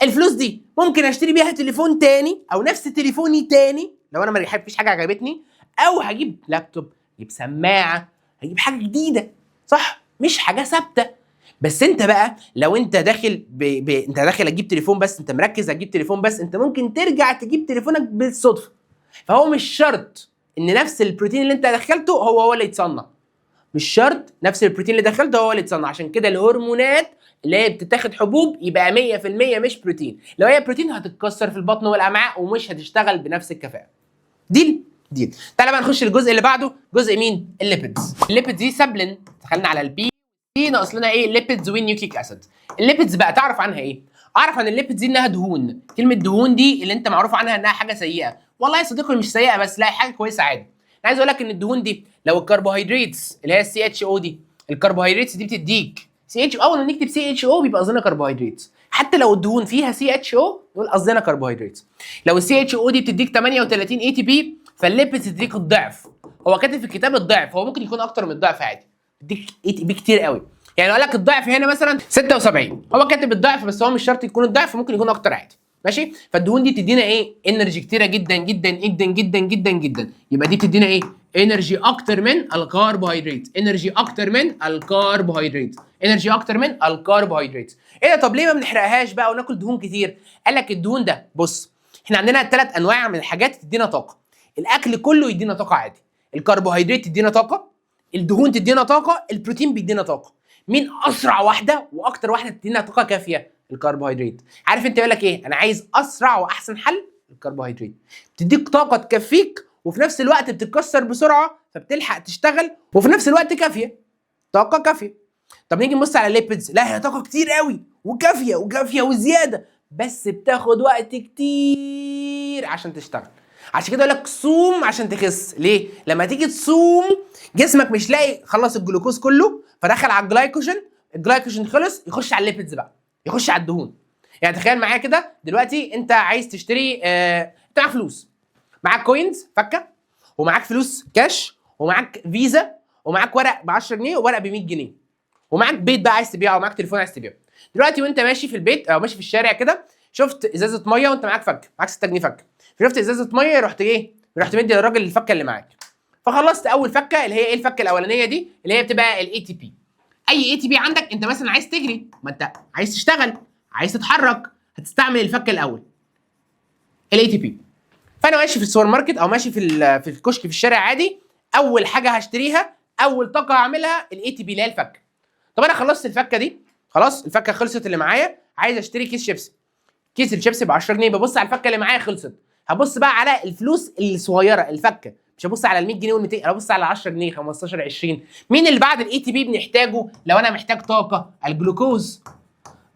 الفلوس دي ممكن اشتري بيها تليفون تاني او نفس تليفوني تاني لو انا ما فيش حاجة عجبتني، او هجيب لابتوب، هجيب سماعه، هجيب حاجة جديدة، صح؟ مش حاجة ثابتة. بس انت بقى لو انت داخل انت داخل تجيب تليفون بس، انت مركز هتجيب تليفون بس، انت ممكن ترجع تجيب تليفونك بالصدفة. فهو مش شرط ان نفس البروتين اللي انت دخلته هو هو اللي يتصنع، مش شرط نفس البروتين اللي دخلته هو اللي يتصنع. عشان كده الهرمونات اللي هي بتتاخد حبوب يبقى 100% مش بروتين. لو هي بروتين هتتكسر في البطن والامعاء ومش هتشتغل بنفس الكفاءة. deal deal. تعالى بقى نخش الجزء اللي بعده، جزء مين؟ ال lipids. ال lipids دي سابلين، دخلنا على ال B C، ناقص لنا ايه؟ lipids و nucleic acid. ال lipids بقى تعرف عنها ايه؟ اعرف عن ال lipids دي انها دهون. كلمة دهون دي اللي انت معروف عنها انها حاجة سيئه. والله يا صديقي مش سيئه، بس لا حاجة كويسة عادي. انا عايز اقول لك ان الدهون دي لو الكربوهيدرات اللي هي ال CHO دي، الكربوهيدرات دي بتديك CH، اول ما نكتب CHO بيبقى قصدنا كربوهيدرات، حتى لو الدهون فيها CHO نقول قصدنا كربوهيدرات. لو ال CHO دي بتديك 38 ATP، فال lipids تديك الضعف. هو كاتب في الكتاب الضعف، هو ممكن يكون اكتر من الضعف عادي، بتديك ATP كتير قوي. يعني اقول لك الضعف هنا مثلا 76، هو كاتب الضعف بس هو مش شرط يكون الضعف، ممكن يكون اكتر عادي. ماشي؟ فالدهون دي بتدينا ايه؟ energy كتيرة جدا جدا جدا جدا جدا جدا. يبقى دي بتدينا ايه؟ energy اكتر من الكربوهيدرات، energy اكتر من الكربوهيدرات، energy اكتر من الكربوهيدرات. ايه ده؟ طب ليه ما بنحرقهاش بقى وناكل دهون كتير؟ قال لك الدهون ده، بص احنا عندنا ثلاث انواع من الحاجات تدينا طاقة. الاكل كله يدينا طاقة عادي، الكربوهيدرات تدينا طاقة، الدهون تدينا طاقة، البروتين بيدينا طاقة. مين اسرع واحدة واكتر واحدة تدينا طاقة كافيه؟ الكربوهيدرات. عارف انت يقول لك ايه؟ انا عايز اسرع واحسن حل، الكربوهيدرات بتديك طاقة تكفيك، وفي نفس الوقت بتتكسر بسرعة فبتلحق تشتغل، وفي نفس الوقت كافيه، طاقة كافيه. طب نيجي نبص على ال lipids، لا هي طاقة كتير قوي وكافيه وكافيه وزيادة، بس بتاخد وقت كتير عشان تشتغل. عشان كده يقول لك صوم عشان تخس. ليه؟ لما تيجي تصوم جسمك مش لاقي، خلص الجلوكوز كله فدخل على الجلايكوجين، الجلايكوجين خلص يخش على ال lipids بقى، يخش على الدهون. يعني تخيل معايا كده دلوقتي انت عايز تشتري انت معاك فلوس، معاك coins فكه، ومعاك فلوس كاش، ومعاك فيزا، ومعاك ورق ب 10 جنيه وورق ب 100 جنيه، ومعاك بيت بقى عايز تبيعه، ومعاك تليفون عايز تبيعه. دلوقتي وانت ماشي في البيت او ماشي في الشارع كده شفت ازازة مية وانت معاك فك، معاك 6 جنيه فك، شفت ازازة مية رحت ايه؟ رحت مدي للراجل الفكه اللي معاك. فخلصت اول فكه اللي هي ايه؟ الفكه الاولانية دي اللي هي بتبقى ال ATP. اي ATP عندك، انت مثلا عايز تجري، ما انت عايز تشتغل، عايز تتحرك، هتستعمل الفكه الاول ال ATP. فانا ماشي في السوبر ماركت او ماشي في الكشك في الشارع عادي، اول حاجة هشتريها، اول طاقة هعملها ال ATP اللي هي الفكه. طب انا خلصت الفكه دي، خلاص الفكه خلصت اللي معايا، عايز اشتري كيس شيبسي. كيس الشيبسي ب 10 جنيه، ببص على الفكه اللي معايا خلصت، هبص بقى على الفلوس الصغيرة الفكه، مش هبص على ال 100 جنيه وال 200، انا هبص على 10 جنيه، 15، 20. مين اللي بعد ال ATP بنحتاجه لو انا محتاج طاقه؟ الجلوكوز.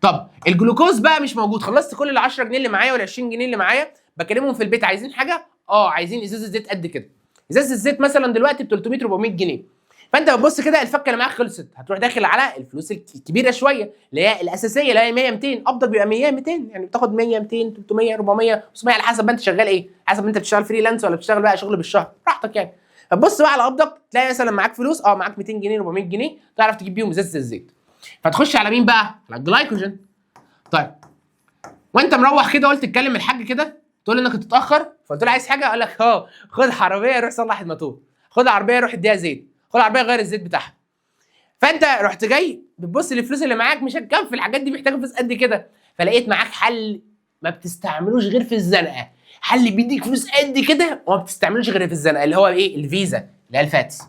طب الجلوكوز بقى مش موجود، خلصت كل ال 10 جنيه اللي معايا وال 20 جنيه اللي معايا، بكلمهم في البيت عايزين حاجه؟ اه عايزين ازازة زيت قد كده. ازازة الزيت مثلا دلوقتي ب 300، 400 جنيه. فانت بتبص كده الفكه اللي معاك خلصت، هتروح داخل على الفلوس الكبيرة شوية اللي هي الاساسية اللي هي 100، 200. قبضك بيبقى 100، 200، يعني بتاخد 100، 200، 300، 400، 500 على حسب ما انت شغال ايه، حسب ما انت بتشتغل freelance ولا بتشتغل بقى شغل بالشهر براحتك يعني. فتبص بقى على قبضك تلاقي مثلا معاك فلوس، معاك 200 جنيه، 400 جنيه، تعرف تجيب بيهم ازازة الزيت. فتخش على مين بقى؟ على الجلايكوجين. طيب وانت مروح كده قلت تكلم الحاج كده تقول له انك تتاخر، فقلت له عايز حاجه؟ قال لك اه خد عربية روح صلح الموتور، خد عربية روح اديها زيت، خد عربية غير الزيت بتاعها. فانت رحت جاي بتبص للفلوس اللي معاك مش هتكفي، الحاجات دي محتاجه فلوس قد كده. فلقيت معاك حل ما بتستعملوش غير في الزنقه، حل بيديك فلوس قد كده وما بتستعملوش غير في الزنقه، اللي هو ايه؟ الفيزا اللي هي ال fats.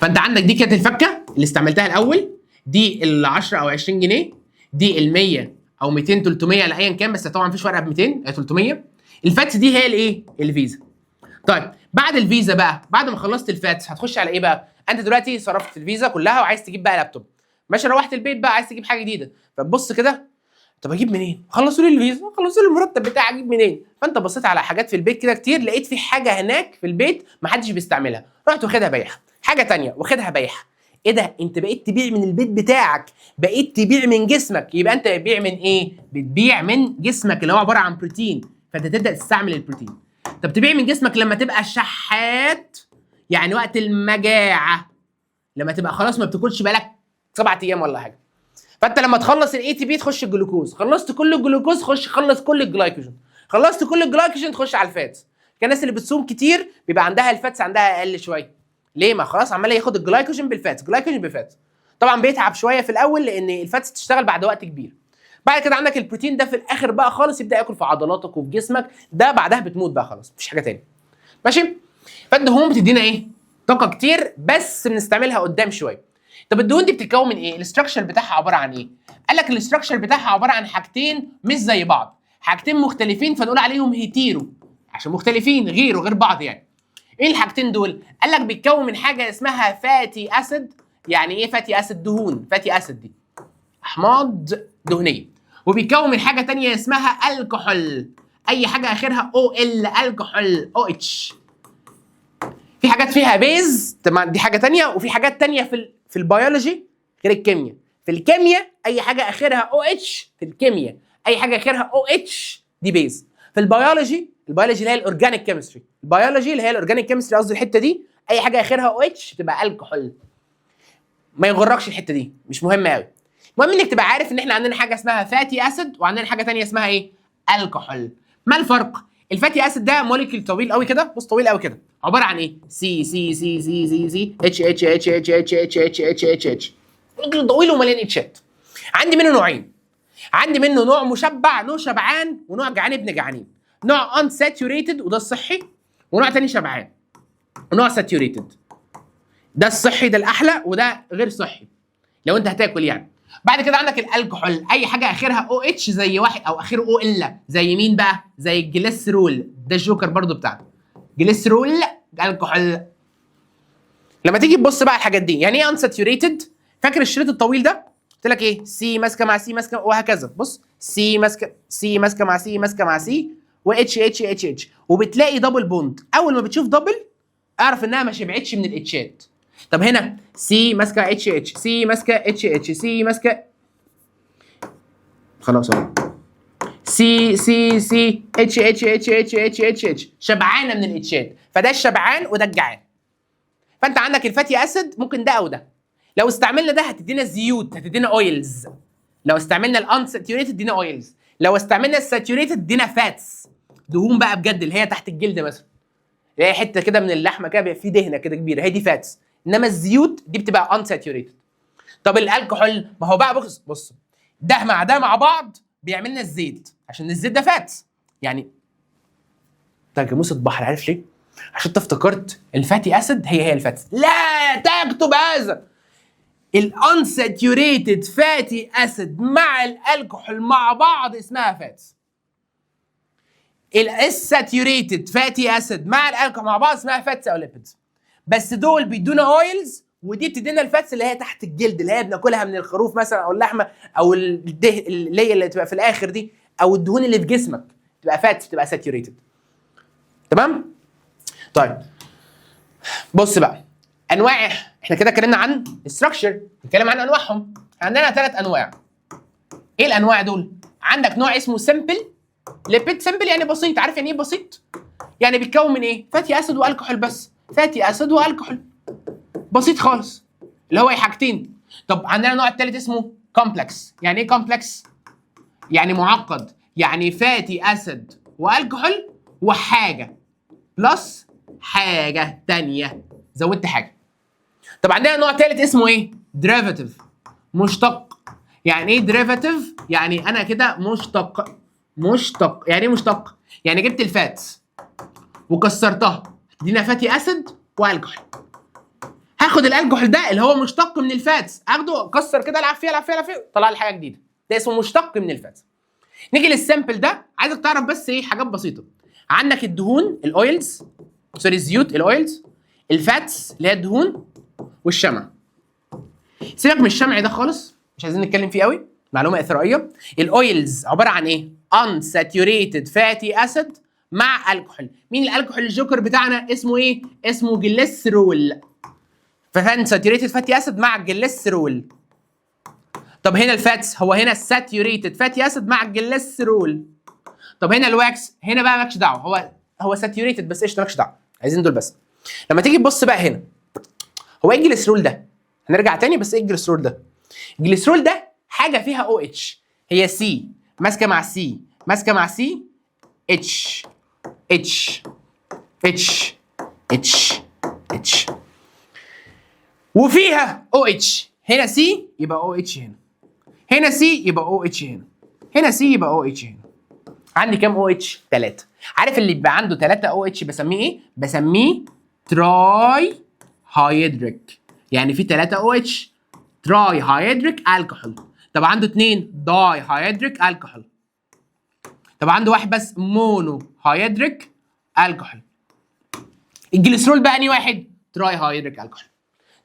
فانت عندك دي كانت الفكه اللي استعملتها الاول، دي ال 10 او 20 جنيه، دي ال 100 او 200، 300 لا ايا كان، بس طبعا مفيش ورقة ب 200، 300. ال fats دي هي الايه؟ الفيزا. طيب بعد الفيزا بقى، بعد ما خلصت ال fats هتخش على ايه بقى؟ انت دلوقتي صرفت الفيزا كلها وعايز تجيب بقى لابتوب، ماشي، روحت البيت بقى عايز تجيب حاجة جديده، فتبص كده طب اجيب منين؟ خلصوا لي الفيزا، خلصوا لي المرتب بتاعي، اجيب منين؟ فانت بصيت على حاجات في البيت كده كتير، لقيت في حاجة هناك في البيت ما حدش بيستعملها، رحت واخدها بيعها، حاجة تانية واخدها بيعها. ايه ده؟ انت بقيت تبيع من البيت بتاعك، بقيت تبيع من جسمك. يبقى انت بتبيع من ايه؟ بتبيع من جسمك اللي هو عبارة عن بروتين، فانت تبدا تستعمل البروتين. طب تبيع من جسمك لما تبقى شحات، يعني وقت المجاعة، لما تبقى خلاص ما بتاكلش بقالك 7 ايام ولا حاجه. فانت لما تخلص ال ATP تخش الجلوكوز، خلصت كل الجلوكوز خش خلص كل الجلايكوجين، خلصت كل الجلايكوجين تخش على ال fats. كان الناس اللي بتصوم كتير بيبقى عندها ال fats عندها اقل شويه. ليه؟ ما خلاص عمال ياخد الجلايكوجين بال fats، glycogen بال fats. طبعا بيتعب شوية في الاول لان ال fats تشتغل بعد وقت كبير. بعد كده عندك البروتين ده في الاخر بقى خالص يبدا ياكل في عضلاتك وفي جسمك، ده بعدها بتموت بقى خلاص، مفيش حاجة تاني. ماشي؟ فالدهون بتدينا ايه؟ طاقة كتير بس بنستعملها قدام شوية. طب الدهون دي بتتكون من ايه؟ ال structure بتاعها عبارة عن ايه؟ قال لك ال structure بتاعها عبارة عن حاجتين مش زي بعض، حاجتين مختلفين فنقول عليهم hetero عشان مختلفين غير وغير بعض يعني. ايه الحاجتين دول؟ قال لك بيتكون من حاجة اسمها fatty acid. يعني ايه fatty acid؟ دهون، fatty acid دي احماض دهنيه. وبيتكون من حاجة تانية اسمها الكحول، اي حاجة اخرها OL الكحول OH. في حاجات فيها base تمام، دي حاجة تانية، وفي حاجات تانية في البيولوجي غير الكيمياء. في الكيمياء اي حاجة اخرها OH، في الكيمياء اي حاجة اخرها OH دي base. في ال biology، ال biology اللي هي ال organic chemistry، ال biology اللي هي ال organic chemistry قصدي الحتة دي، اي حاجة اخرها OH تبقى الكحول. ما يغركش الحتة دي، مش مهمة قوي. المهم انك تبقى عارف ان احنا عندنا حاجة اسمها fatty acid وعندنا حاجة تانية اسمها ايه؟ الكحول. ما الفرق؟ ال fatty acid ده molecule طويل قوي كده، بص طويل قوي كده، عبارة عن ايه؟ C C C C C C H H H H H H H H H H، molecule طويل ومليان H ات. عندي منه نوعين، عندي منه نوع مشبع، نوع شبعان، ونوع جعان ابن جعانين. نوع unsaturated وده الصحي، ونوع تاني شبعان ونوع saturated. ده الصحي ده الاحلى، وده غير صحي لو انت هتاكل يعني. بعد كده عندك الكحول، اي حاجة اخرها OH زي واحد او اخره OL، زي مين بقى؟ زي الجليسرول، ده الجوكر برضو بتاعنا، جليسرول الكحول. لما تيجي تبص بقى على الحاجات دي، يعني ايه unsaturated؟ فاكر الشريط الطويل ده؟ قلت لك ايه؟ C ماسكه مع C ماسكه وهكذا. بص C ماسكه C ماسكه مع C ماسكه مع C و H H H H، وبتلاقي double bond. اول ما بتشوف double اعرف انها ما شبعتش من ال H ات. طب هنا C ماسكه H H، C ماسكه H H، C ماسكه، خلاص اهو، C C C H H H H H H H، شبعانه من ال H ات. فده الشبعان وده الجعان. فانت عندك ال fatty acid ممكن ده او ده. لو استعملنا ده هتدينا زيوت، هتدينا oils. لو استعملنا ال unsaturated تدينا oils. لو استعملنا ال saturated تدينا fats، دهون بقى بجد، اللي هي تحت الجلد مثلا، اللي هي حتة كده من اللحمة كده بيبقى في دهنه كده كبيره، هي دي fats. انما الزيوت دي بتبقى unsaturated. طب الالكحول، ما هو بقى بص بص، ده مع ده مع بعض بيعمل لنا الزيت، عشان الزيت ده fats. يعني ده جاموسه بحر، عارف ليه؟ عشان انت افتكرت ال fatty acid هي هي ال fats. لا تكتب هذا. ال unsaturated fatty acid مع الالكحول مع بعض اسمها fats. ال saturated fatty acid مع الالكحول مع بعض اسمها fats او lipids. بس دول بيدونا oils، ودي بتدينا ال fats اللي هي تحت الجلد، اللي هي بناكلها من الخروف مثلا او اللحمة او اللي اللي تبقى في الاخر دي، او الدهون اللي في جسمك تبقى fats، تبقى saturated. تمام؟ طيب بص بقى انواع، احنا كده اتكلمنا عن structure، نتكلم عن انواعهم. عندنا ثلاث انواع. ايه الانواع دول؟ عندك نوع اسمه simple lipid. simple يعني بسيط. عارف يعني ايه بسيط؟ يعني بيتكون من ايه؟ fatty acid و alcohol بس. fatty acid و alcohol، بسيط خالص، اللي هو ايه؟ حاجتين. طب عندنا النوع الثالث اسمه complex. يعني ايه complex؟ يعني معقد، يعني fatty acid و alcohol وحاجه plus حاجة تانية، زودت حاجه. طب عندنا نوع ثالث اسمه ايه؟ derivative، مشتق. يعني ايه derivative؟ يعني انا كده مشتق. مشتق يعني ايه مشتق؟ يعني جبت ال fats وكسرتها تدينا fatty acid و alcohol. هاخد الالكحول ده اللي هو مشتق من ال fats، اخده اكسر كده، العب فيه العب فيه العب فيه، طلع لي حاجة جديده. ده اسمه مشتق من ال fats. نيجي لل simple ده، عايزك تعرف بس ايه؟ حاجات بسيطه. عندك الدهون ال oils، sorry، الزيوت ال oils، ال fats اللي هي الدهون، والشمع. سيبك من الشمع ده خالص، مش عايزين نتكلم فيه قوي، معلومة اثرائيه. ال oils عبارة عن ايه؟ unsaturated fatty acid مع الكحول. مين الالكحول الجوكر بتاعنا؟ اسمه ايه؟ اسمه جليسرول. ف unsaturated fatty acid مع الجليسرول. طب هنا ال fats، هو هنا saturated fatty acid مع الجليسرول. طب هنا ال wax، هنا بقى مالكش دعوه، هو هو saturated بس قشطه، مالكش دعوه، عايزين دول بس. لما تيجي تبص بقى هنا، هو ايه الجليسرول ده؟ هنرجع تاني، بس ايه الجليسرول ده؟ الجليسرول ده حاجة فيها OH، هي C ماسكه مع C ماسكه مع C H H H H H، وفيها OH. هنا C يبقى OH هنا، هنا C يبقى OH هنا، هنا C يبقى OH هنا. عندي كام OH؟ 3. عارف اللي بيبقى عنده 3 OH بسميه ايه؟ بسميه trihydric، يعني في 3 OH، trihydric alcohol. طب عنده 2، dihydric alcohol. طب عنده واحد بس، monohydric alcohol. ال glycerol بقى انهي واحد؟ trihydric alcohol.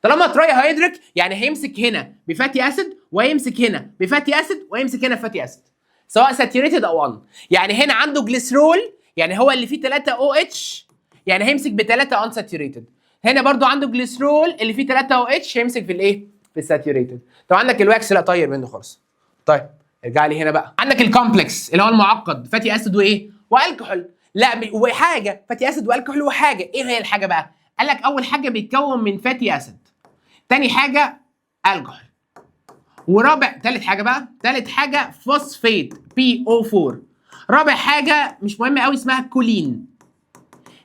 طالما trihydric يعني هيمسك هنا ب fatty acid ويمسك هنا ب fatty acid ويمسك هنا ب fatty acid، سواء saturated او un. يعني هنا عنده جليسرول، يعني هو اللي فيه 3 OH، يعني هيمسك ب 3 unsaturated. هنا برضو عنده جليسرول اللي فيه 3 OH، هيمسك في الايه؟ في ال saturated. طب عندك ال wax، لا، طير منه خالص. طيب ارجع لي هنا بقى، عندك ال complex اللي هو المعقد، fatty acid وايه؟ والكحول. لا، وحاجه، fatty acid و alcohol وحاجه. ايه هي الحاجة بقى؟ قال لك اول حاجة بيتكون من fatty acid، تاني حاجة الكحول، ورابع، تالت حاجة بقى، تالت حاجة phosphate PO 4، رابع حاجة مش مهمة قوي اسمها كولين.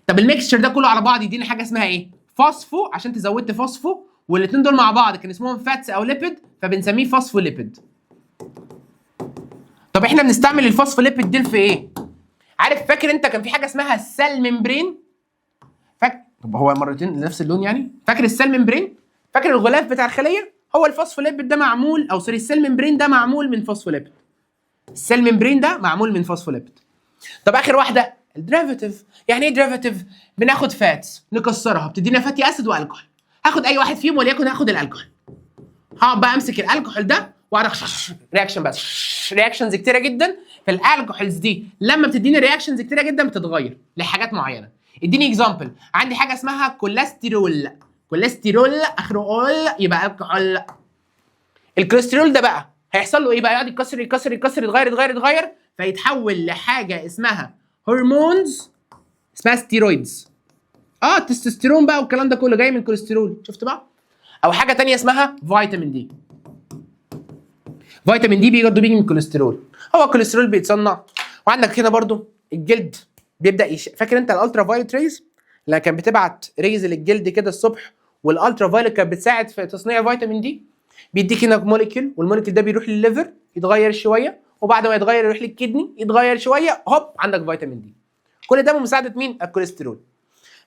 طب ال mixture ده كله على بعض يديني حاجة اسمها ايه؟ phospho، عشان انت زودت phospho، والاثنين دول مع بعض كان اسمهم fats او lipid، فبنسميه فوسفوليبيد. طب احنا بنستعمل الفوسفوليبيد دي في ايه؟ عارف، فاكر انت كان في حاجة اسمها ال cell membrane؟ فاكر؟ طب هو مرتين نفس اللون يعني. فاكر ال cell membrane؟ فاكر الغلاف بتاع الخليه؟ هو الفوسفوليبيد ده معمول، او sorry، ال cell membrane ده معمول من phospholipid. ال cell membrane ده معمول من فوسفوليبيد. طب اخر واحدة ال derivative. يعني ايه derivative؟ بناخد fats نكسرها بتدينا fatty acid و alcohol. هاخد اي واحد فيهم، وليكن هاخد الالكحول. هقعد بقى امسك الالكحول ده وقعد reaction بس، reactions كتيرة جدا. فال alcohols دي لما بتديني reactions كتيرة جدا بتتغير لحاجات معينه. اديني example. عندي حاجة اسمها كوليسترول. كوليسترول اخره ol، يبقى الكحول. الكوليسترول ده بقى هيحصل له ايه بقى؟ يقعد يتكسر يتكسر يتكسر، يتغير يتغير يتغير، فيتحول لحاجة اسمها hormones، اسمها steroids. التستوستيرون بقى والكلام ده كله جاي من كوليسترول، شفت بقى؟ او حاجة تانية اسمها vitamin D. vitamin D برضه بيجي من الكوليسترول. هو الكوليسترول بيتصنع. وعندك هنا برضه الجلد بيبدا فاكر انت ال ultraviolet rays اللي كان بتبعت rays للجلد كده الصبح، وال ultraviolet كانت بتساعد في تصنيع vitamin D؟ بيديك هنا molecule، وال molecule ده بيروح للل liver يتغير شويه، وبعد ما يتغير يروح لل kidney يتغير شويه، هوب عندك vitamin D. كل ده بمساعدة مين؟ الكوليسترول.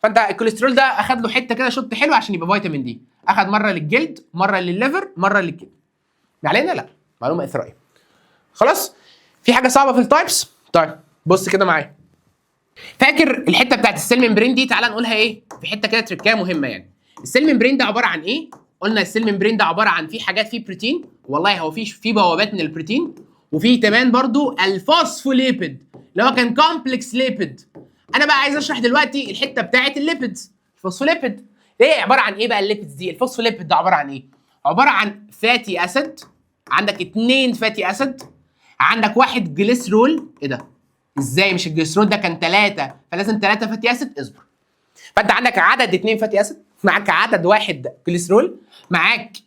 فانت الكوليسترول ده اخد له حتة كده shot حلو عشان يبقى vitamin D. اخد مرة للجلد، مرة للل liver، مرة لل kidney. ما علينا، لا معلومة اثرائيه. خلاص، في حاجة صعبة في ال types؟ طيب بص كده معايا، فاكر الحتة بتاعت ال cell membrane دي؟ تعالى نقولها ايه في حتة كده تركايه مهمة. يعني ال cell membrane ده عبارة عن ايه؟ قلنا ال cell membrane ده عبارة عن في حاجات فيه بروتين، والله هو في بوابات من البروتين، وفي كمان برضو الفوسفوليبيد اللي هو كان complex lipid. انا بقى عايز اشرح دلوقتي الحتة بتاعت ال lipids، ال phospholipid. ايه عبارة عن ايه بقى ال lipids دي؟ الفوسفوليبيد ده عبارة عن ايه؟ عبارة عن fatty acid. عندك اتنين fatty acid، عندك واحد جليسرول. ايه ده؟ ازاي؟ مش الجليسرول ده كان ثلاثة؟ فلازم ثلاثة fatty acid. اصبر. فانت عندك عدد اثنين fatty acid، معاك عدد واحد جليسرول، معاك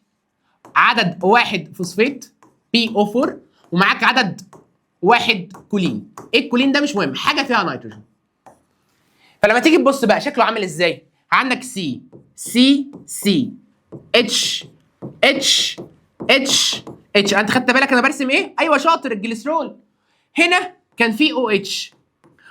عدد واحد phosphate PO 4، ومعاك عدد واحد كولين. ايه الكولين ده؟ مش مهم، حاجة فيها نيتروجين. فلما تيجي تبص بقى شكله عامل ازاي؟ عندك C C C H H H H. انت خدت بالك انا برسم ايه؟ ايوه شاطر، الجليسرول. هنا كان في OH،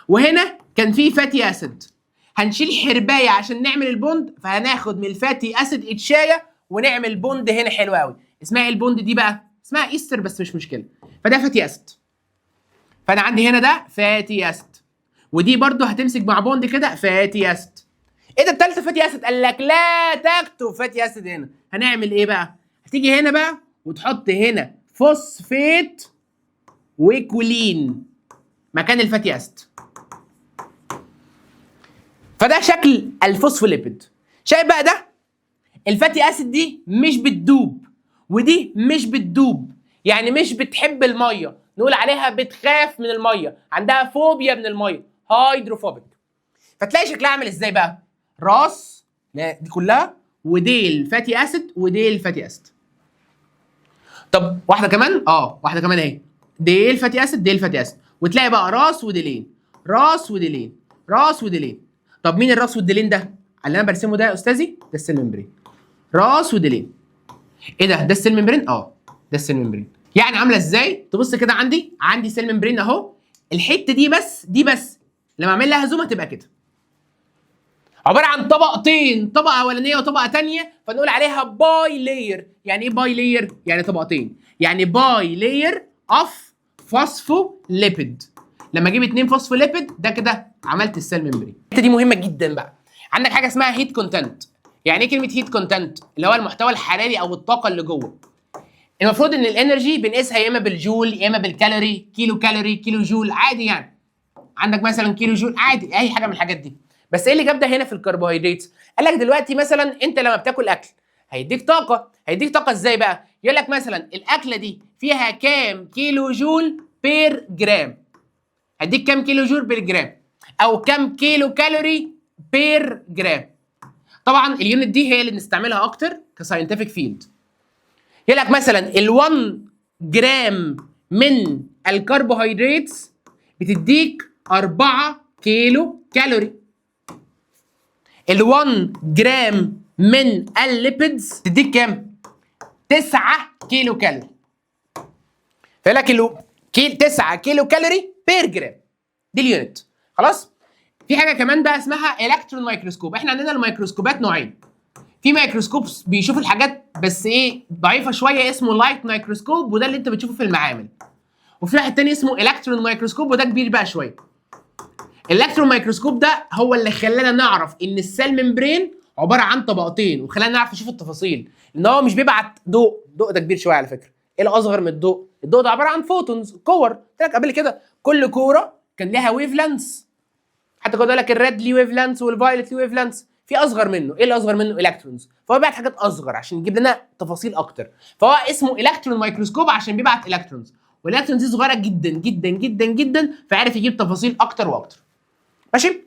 وهنا كان في fatty acid. هنشيل حربايه عشان نعمل ال bond، فهناخد من ال fatty acid اتشايه ونعمل bond هنا حلوة قوي. اسمها ايه ال bond دي بقى؟ اسمها استر، بس مش مشكله. فده fatty acid، فانا عندي هنا ده fatty acid، ودي برضو هتمسك مع bond كده fatty acid. ايه ده، التالتة fatty acid؟ قال لك لا تكتب fatty acid هنا. هنعمل ايه بقى؟ هتيجي هنا بقى وتحط هنا phosphate و choline مكان ال fatty acid. فده شكل الفوسفوليبيد. شايف بقى ده؟ ال fatty acid دي مش بتدوب، ودي مش بتدوب، يعني مش بتحب الميه، نقول عليها بتخاف من الميه، عندها فوبيا من الميه، hydrophobic. فتلاقي شكلها عامل ازاي بقى؟ راس، لا، دي كلها وديل fatty acid وديل fatty acid. طب واحدة كمان، واحدة كمان اهي، ديل fatty acid، ديل fatty acid، وتلاقي بقى راس وديلين، راس وديلين، راس وديلين. طب مين الراس والديلين ده؟ اللي انا برسمه ده يا استاذي ده ال cell membrane، راس وديلين. ايه ده؟ ده ال cell membrane؟ اه ده ال cell membrane. يعني عامله ازاي؟ تبص كده، عندي cell membrane اهو، الحتة دي بس، دي بس لما اعمل لها zoom هتبقى كده، عبارة عن طبقتين، طبقه اولانيه وطبقه ثانيه، فنقول عليها bilayer. يعني ايه bilayer؟ يعني طبقتين، يعني bilayer of phospholipid. لما اجيب اتنين فوسفوليبيد ده كده عملت ال cell membrane. الحتة دي مهمة جدا بقى. عندك حاجة اسمها heat content. يعني ايه كلمة heat content؟ اللي هو المحتوى الحراري او الطاقة اللي جوه. المفروض ان ال energy بنقيسها يا اما بالجول يا اما بالكالوري، كيلو كالوري، كيلو جول، عادي. يعني عندك مثلا كيلو جول، عادي، اي حاجة من الحاجات دي. بس ايه اللي جاب ده هنا في الكربوهيدرات؟ قال لك دلوقتي مثلا انت لما بتاكل اكل هيديك طاقه. هيديك طاقة ازاي بقى؟ يقول لك مثلا الاكلة دي فيها كام كيلو جول per gram، هديك كام كيلو جول per gram او كام كيلو calorie per gram. طبعا ال unit دي هي اللي بنستعملها اكتر ك scientific field. يقول لك مثلا ال1 جرام من الكربوهيدرات بتديك 4 كيلو كالوري، ال1 جرام من ال lipids تديك كام؟ 9 كيلو كالوري. فيقول لك 9 كيلو calorie per gram، دي ال unit. خلاص، في حاجة كمان بقى اسمها electron microscope. احنا عندنا الميكروسكوبات نوعين، في ميكروسكوب بيشوف الحاجات بس ايه ضعيفة شوية اسمه light microscope، وده اللي انت بتشوفه في المعامل، وفي واحد تاني اسمه electron microscope، وده كبير بقى شويه. ال electron microscope ده هو اللي خلانا نعرف ان ال cell membrane عبارة عن طبقتين، وخلانا نعرف نشوف التفاصيل، ان هو مش بيبعت ضوء، ضوء ده كبير شوية على فكره. ايه الاصغر من الضوء؟ الضوء ده عبارة عن photons، كور. قلت لك قبل كده كل كورة كان لها wavelength، حتى كنت اقول لك ال red ليه wavelength وال violet ليه wavelength. في اصغر منه، ايه اللي اصغر منه؟ electrons. فهو بيبعت حاجات اصغر عشان يجيب لنا تفاصيل اكتر، فهو اسمه electron microscope عشان بيبعت electrons، وال electrons دي صغيرة جدا جدا جدا جدا، فعرف يجيب تفاصيل اكتر واكتر. ماشي؟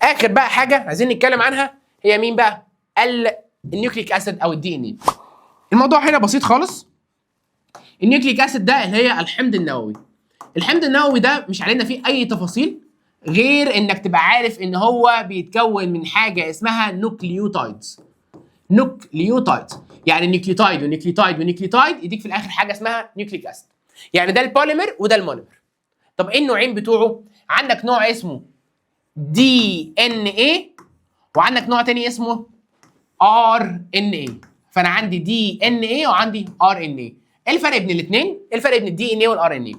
اخر بقى حاجة عايزين نتكلم عنها هي مين بقى؟ ال nucleic acid او ال DNA. الموضوع هنا بسيط خالص. ال nucleic acid ده اللي هي الحمض النووي. الحمض النووي ده مش علينا فيه اي تفاصيل غير انك تبقى عارف ان هو بيتكون من حاجة اسمها nucleotides. nucleotides يعني nucleotide و nucleotide و nucleotide يديك في الاخر حاجة اسمها nucleic acid. يعني ده البوليمر وده ال monomer. طب ايه النوعين بتوعه؟ عندك نوع اسمه DNA وعندك نوع تاني اسمه RNA. فانا عندي DNA وعندي RNA. ايه الفرق بين الاثنين؟ ايه الفرق بين ال DNA وال RNA؟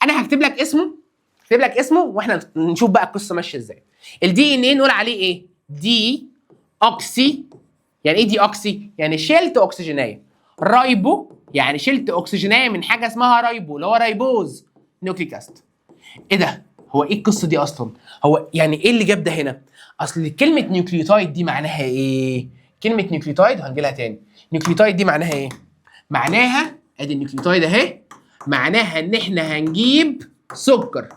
انا هكتب لك اسمه، هكتب لك اسمه واحنا نشوف بقى القصة ماشية ازاي. ال DNA نقول عليه ايه؟ deoxy. يعني ايه deoxy؟ يعني شلت اكسجينيه. ribo يعني شلت اكسجينيه من حاجة اسمها ribo اللي هو ribose nucleic acid. ايه ده؟ هو ايه القصة دي اصلا؟ هو يعني ايه اللي جاب ده هنا؟ اصل كلمة nucleotide دي معناها ايه؟ كلمة nucleotide هنجي لها تاني. nucleotide دي معناها ايه؟ معناها ادي ال nucleotide اهي، معناها ان احنا هنجيب سكر.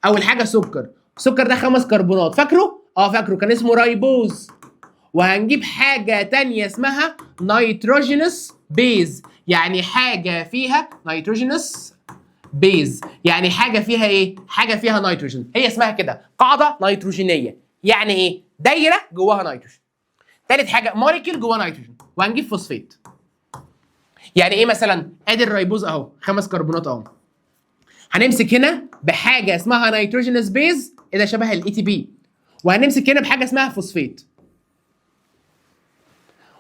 اول حاجة سكر، السكر ده خمس كربونات، فاكره؟ اه فاكره، كان اسمه ribose. وهنجيب حاجة تانية اسمها nitrogenous base، يعني حاجة فيها nitrogenous base، يعني حاجة فيها ايه؟ حاجة فيها نيتروجين، هي اسمها كده قاعدة نيتروجينيه. يعني ايه؟ دايرة جواها نيتروجين. تالت حاجة molecule جواها نيتروجين، وهنجيب فوسفات. يعني ايه مثلا؟ ادي ال ribose اهو، خمس كربونات اهو. هنمسك هنا بحاجة اسمها nitrogenous base، ايه ده؟ شبه ال ATP. وهنمسك هنا بحاجة اسمها فوسفات.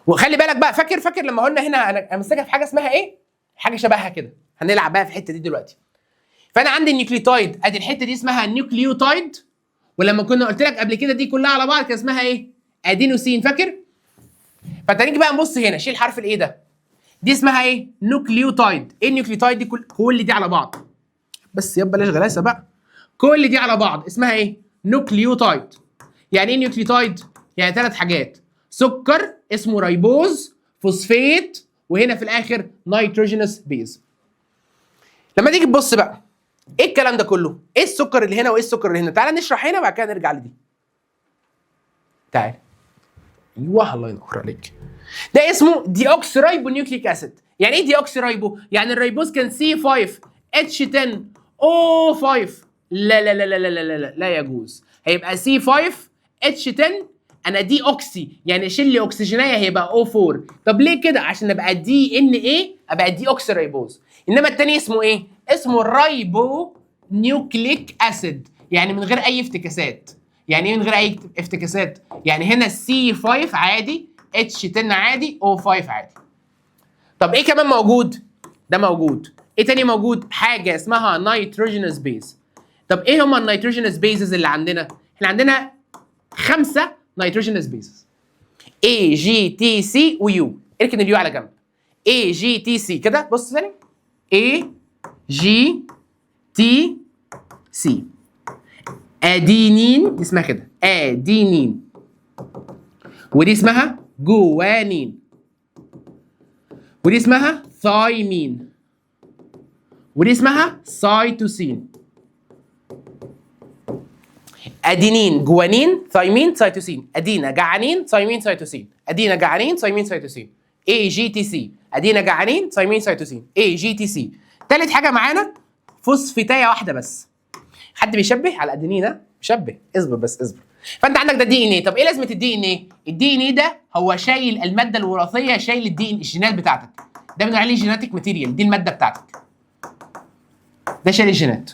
وخلي بالك بقى، فاكر لما قلنا هنا انا امسكها في حاجة اسمها ايه؟ حاجة شبهها كده. هنلعب بقى في الحتة دي دلوقتي. فانا عندي ال nucleotide، ادي الحتة دي اسمها nucleotide، ولما كنا قلت لك قبل كده دي كلها على بعض كان اسمها ايه؟ ادينوسين، فاكر؟ فانت نيجي بقى نبص هنا، شيل حرف ال A ده، دي اسمها ايه؟ nucleotide. ايه ال nucleotide دي؟ كل دي على بعض، بس يبقى بلاش غلاسه بقى، كل دي على بعض اسمها ايه؟ nucleotide. يعني ايه nucleotide؟ يعني ثلاث حاجات: سكر اسمه ribose، phosphate، وهنا في الاخر nitrogenous base. لما تيجي تبص بقى ايه الكلام ده كله؟ ايه السكر اللي هنا وايه السكر اللي هنا؟ تعالى نشرح هنا وبعد كده نرجع لدي. تعال. ايوه الله ينور عليك. ده اسمه deoxyribonucleic acid. يعني ايه deoxyribo؟ يعني ال ribose كان C 5 H 10 O 5. لا لا لا لا لا لا لا لا يجوز، هيبقى C 5 H 10، انا deoxy يعني شيل لي اكسجينيه، هيبقى O 4. طب ليه كده؟ عشان ابقى DNA، ابقى deoxyribose. انما التاني اسمه ايه؟ اسمه ribonucleic acid، يعني من غير اي افتكاسات. يعني ايه من غير اي افتكاسات؟ يعني هنا C 5 عادي، H 10 عادي، O 5 عادي. طب ايه كمان موجود؟ ده موجود. ايه تاني موجود؟ حاجة اسمها nitrogenous base. طب ايه هما ال nitrogenous bases اللي عندنا؟ احنا عندنا خمسة nitrogenous bases، A G T C و U. اركن ال U على جنب. A G T C كده، بص ثاني، A G T C، ادينين دي اسمها كده ادينين، ودي اسمها جوانين، ودي اسمها ثايمين، ودي اسمها cytosine. adenine، guanine، thymine، cytosine. ادينا جعانين، thymine، cytosine. ادينا جعانين، thymine، cytosine. A G T C، ادينا جعانين، thymine، cytosine، A G T C. تالت حاجة معانا فوسفيتايه واحدة بس. حد بيشبه على الادينين؟ ها بيشبه، اصبر بس اصبر. فانت عندك ده DNA. طب ايه لازمه ال DNA؟ ال DNA ده هو شايل المادة الوراثيه، شايل ال DNA، الجينات بتاعتك. ده بنقول عليه genetic material، دي المادة بتاعتك، ده شايل الجينات.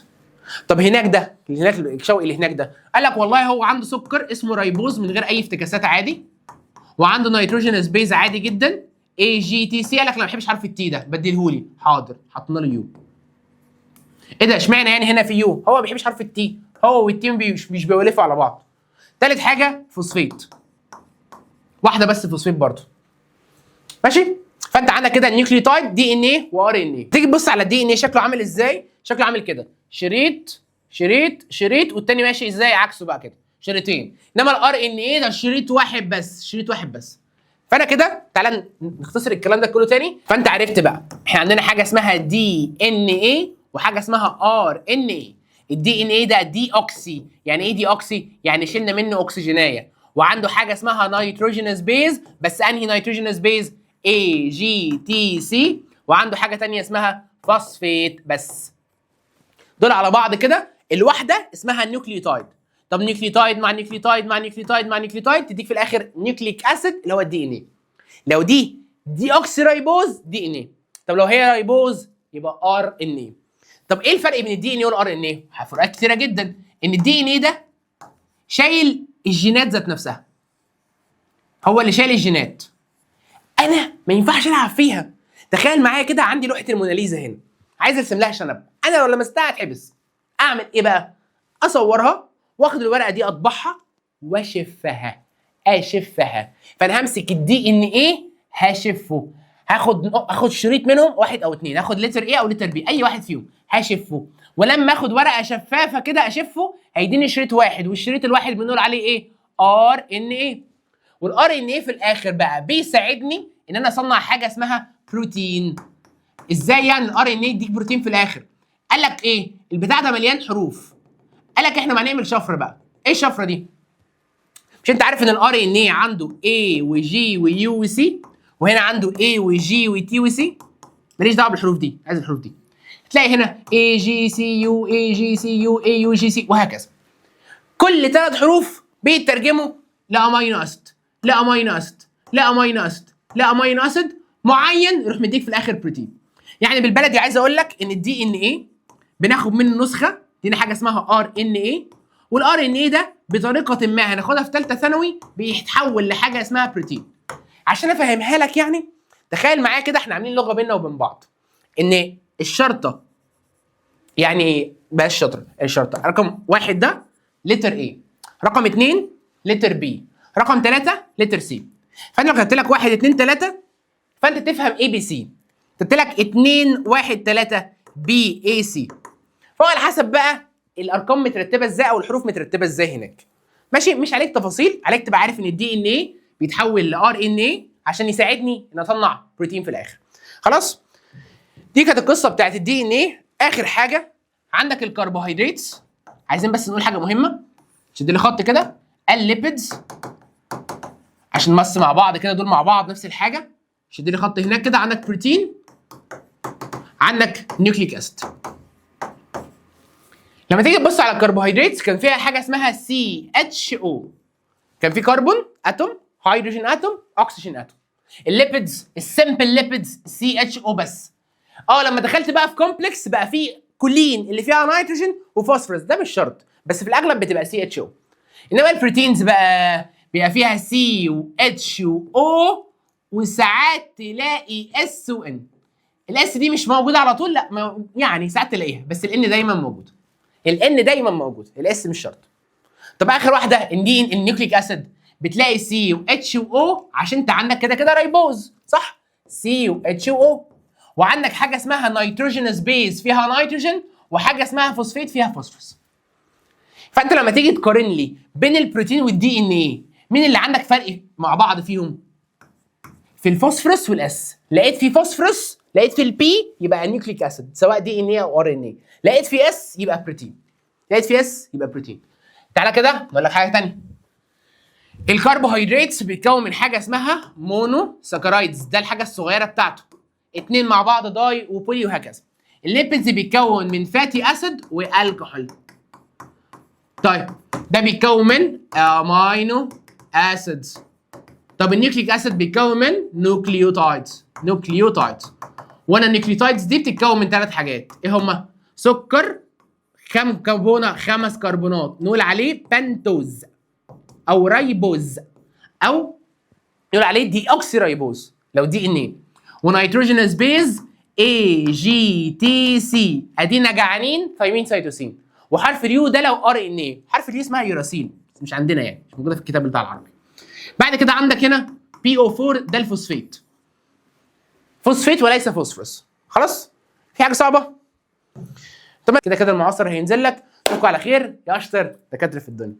طب هناك ده اللي هناك، الشوقي اللي هناك ده قال لك والله هو عنده سكر اسمه ribose من غير اي افتكاسات عادي، وعنده nitrogenous base عادي جدا A G T C. قال لك لا ما بحبش حرف ال T ده، بدلهولي. حاضر، حطينا له U. ايه ده؟ اشمعنى يعني هنا في U؟ هو ما بيحبش حرف ال T، هو وال T مش بيولفوا على بعض. تالت حاجة فوسفيت واحدة بس، فوسفيت برضه. ماشي؟ فانت عندك كده ال nucleotide DNA و RNA. تيجي تبص على ال DNA شكله عامل ازاي؟ شكله عامل كده، شريط شريط شريط، والتاني ماشي ازاي؟ عكسه بقى كده، شريطين. انما ال RNA ده شريط واحد بس، شريط واحد بس. فانا كده تعالى نختصر الكلام ده كله تاني. فانت عرفت بقى احنا عندنا حاجة اسمها DNA وحاجه اسمها RNA. ال DNA ده deoxy، يعني ايه deoxy؟ يعني شلنا منه اكسجينيه، وعنده حاجة اسمها nitrogenous base، بس انهي nitrogenous base؟ A G T C. وعنده حاجة تانية اسمها فوسفيت بس. دول على بعض كده الواحدة اسمها nucleotide. طب nucleotide مع nucleotide مع nucleotide مع nucleotide تديك في الاخر nucleic acid اللي هو ال DNA. لو دي deoxyribose DNA، طب لو هي ribose يبقى RNA. طب ايه الفرق بين ال DNA وال RNA؟ فروقات كتيرة جدا. ان ال DNA ده شايل الجينات ذات نفسها، هو اللي شايل الجينات، انا ما ينفعش العب فيها. تخيل معايا كده عندي لوحة الموناليزا هنا، عايز ارسم لها شنب، انا لو لمستها هتحبس. اعمل ايه بقى؟ اصورها واخد الورقة دي اطبعها واشفها، اشفها. فانا همسك ال DNA هشفه، اخد شريط منهم واحد او اتنين، اخد letter A او letter B، اي واحد فيهم هشفه. ولما اخد ورقة شفافة كده اشفه هيديني شريط واحد، والشريط الواحد بنقول عليه ايه؟ RNA. وال RNA في الاخر بقى بيساعدني ان انا اصنع حاجة اسمها بروتين. ازاي يعني ال RNA يديك بروتين في الاخر؟ قال لك ايه؟ البتاع ده مليان حروف. قال لك احنا ما هنعمل شفرة بقى. ايه الشفرة دي؟ مش انت عارف ان ال RNA عنده A و G و U و C، وهنا عنده A و G و T و C؟ ماليش دعوه بالحروف دي، عايز الحروف دي. تلاقي هنا A G C U A G C U A U G C وهكذا. كل ثلاث حروف بيترجموا ل amino acid، ل amino acid، ل amino acid، ل amino acid معين، يروح مديك في الاخر بروتين. يعني بالبلدي عايز اقول لك ان ال DNA بناخد منه نسخه دينا حاجة اسمها RNA، وال RNA ده بطريقة ما هناخدها في ثالثة ثانوي بيتحول لحاجة اسمها بروتين. عشان افهمها لك يعني تخيل معايا كده احنا عاملين لغة بيننا وبين بعض، ان الشرطة يعني بلاش شطره، الشرطة رقم واحد ده letter A، رقم اتنين letter B، رقم ثلاثة letter C. فانا لو كتبت لك واحد اتنين تلاتة فانت تفهم A B C، كتبت لك اتنين واحد تلاتة B A C. فهو على حسب بقى الارقام مترتبة ازاي او الحروف مترتبة ازاي هناك. ماشي، مش عليك تفاصيل، عليك تبقى عارف ان ال DNA بيتحول ل RNA عشان يساعدني ان اصنع بروتين في الاخر. خلاص، دي كانت القصة بتاعت ال DNA. اخر حاجة عندك الكربوهيدرات. عايزين بس نقول حاجة مهمة، شد لي خط كده، ال lipids عشان بس مع بعض كده، دول مع بعض نفس الحاجة. شد لي خط هناك كده، عندك بروتين، عندك nucleic acid. لما تيجي تبص على الكربوهيدرات كان فيها حاجة اسمها CHO، كان في carbon atom، hydrogen atom، oxygen atom. ال lipids ال simple lipids CHO بس. لما دخلت بقى في complex بقى في كولين اللي فيها نيتروجين وفوسفورس، ده مش شرط بس في الاغلب بتبقى CHO. انما ال proteins بقى بيبقى فيها C و H و O، وساعات تلاقي S و N. ال S دي مش موجودة على طول، لا يعني ساعات تلاقيها، بس ال N دايما موجود، ال N دايما موجود، ال S مش شرط. طب اخر واحدة ان دي ال nucleic acid بتلاقي C و H و O، عشان انت عندك كده كده ribose صح؟ C و H و O، وعندك حاجة اسمها nitrogenous base فيها نيتروجين، وحاجه اسمها فوسفيت فيها فوسفورس. فانت لما تيجي تقارن لي بين البروتين وال DNA، مين اللي عندك فرق مع بعض فيهم؟ في ال phosphorus وال S. لقيت في فوسفورس، لقيت في ال P يبقى nucleic acid سواء DNA او RNA، لقيت في S يبقى بروتين، لقيت في S يبقى بروتين. تعالى كده نقول لك حاجة ثانية. الكربوهيدرات بيتكون من حاجة اسمها monosaccharides، ده الحاجة الصغيرة بتاعته، اتنين مع بعض di و poly وهكذا. ال lipids بيتكون من fatty acid و alcohol. طيب ده بيتكون من amino acids. طب ال nucleic acid بيتكون من nucleotides، nucleotides. وانا ال nucleotides دي بتتكون من ثلاث حاجات، ايه هما؟ سكر، كم كربونه؟ خمس كربونات، نقول عليه بنتوز او ribose او نقول عليه deoxyribose لو DNA، و nitrogenous base A G T C، ادينا جعانين thymine cytosine، وحرف ال U ده لو RNA، حرف ال U اسمها يوراسيل بس مش عندنا يعني مش موجودة في الكتاب بتاع العربي. بعد كده عندك هنا PO 4 ده الفوسفيت. فوسفيت وليس فوسفورس. خلاص؟ في حاجة صعبة؟ تمام كده كده المعاصر هينزل لك. اشوفكم على خير يا اشطر دكاترة في الدنيا.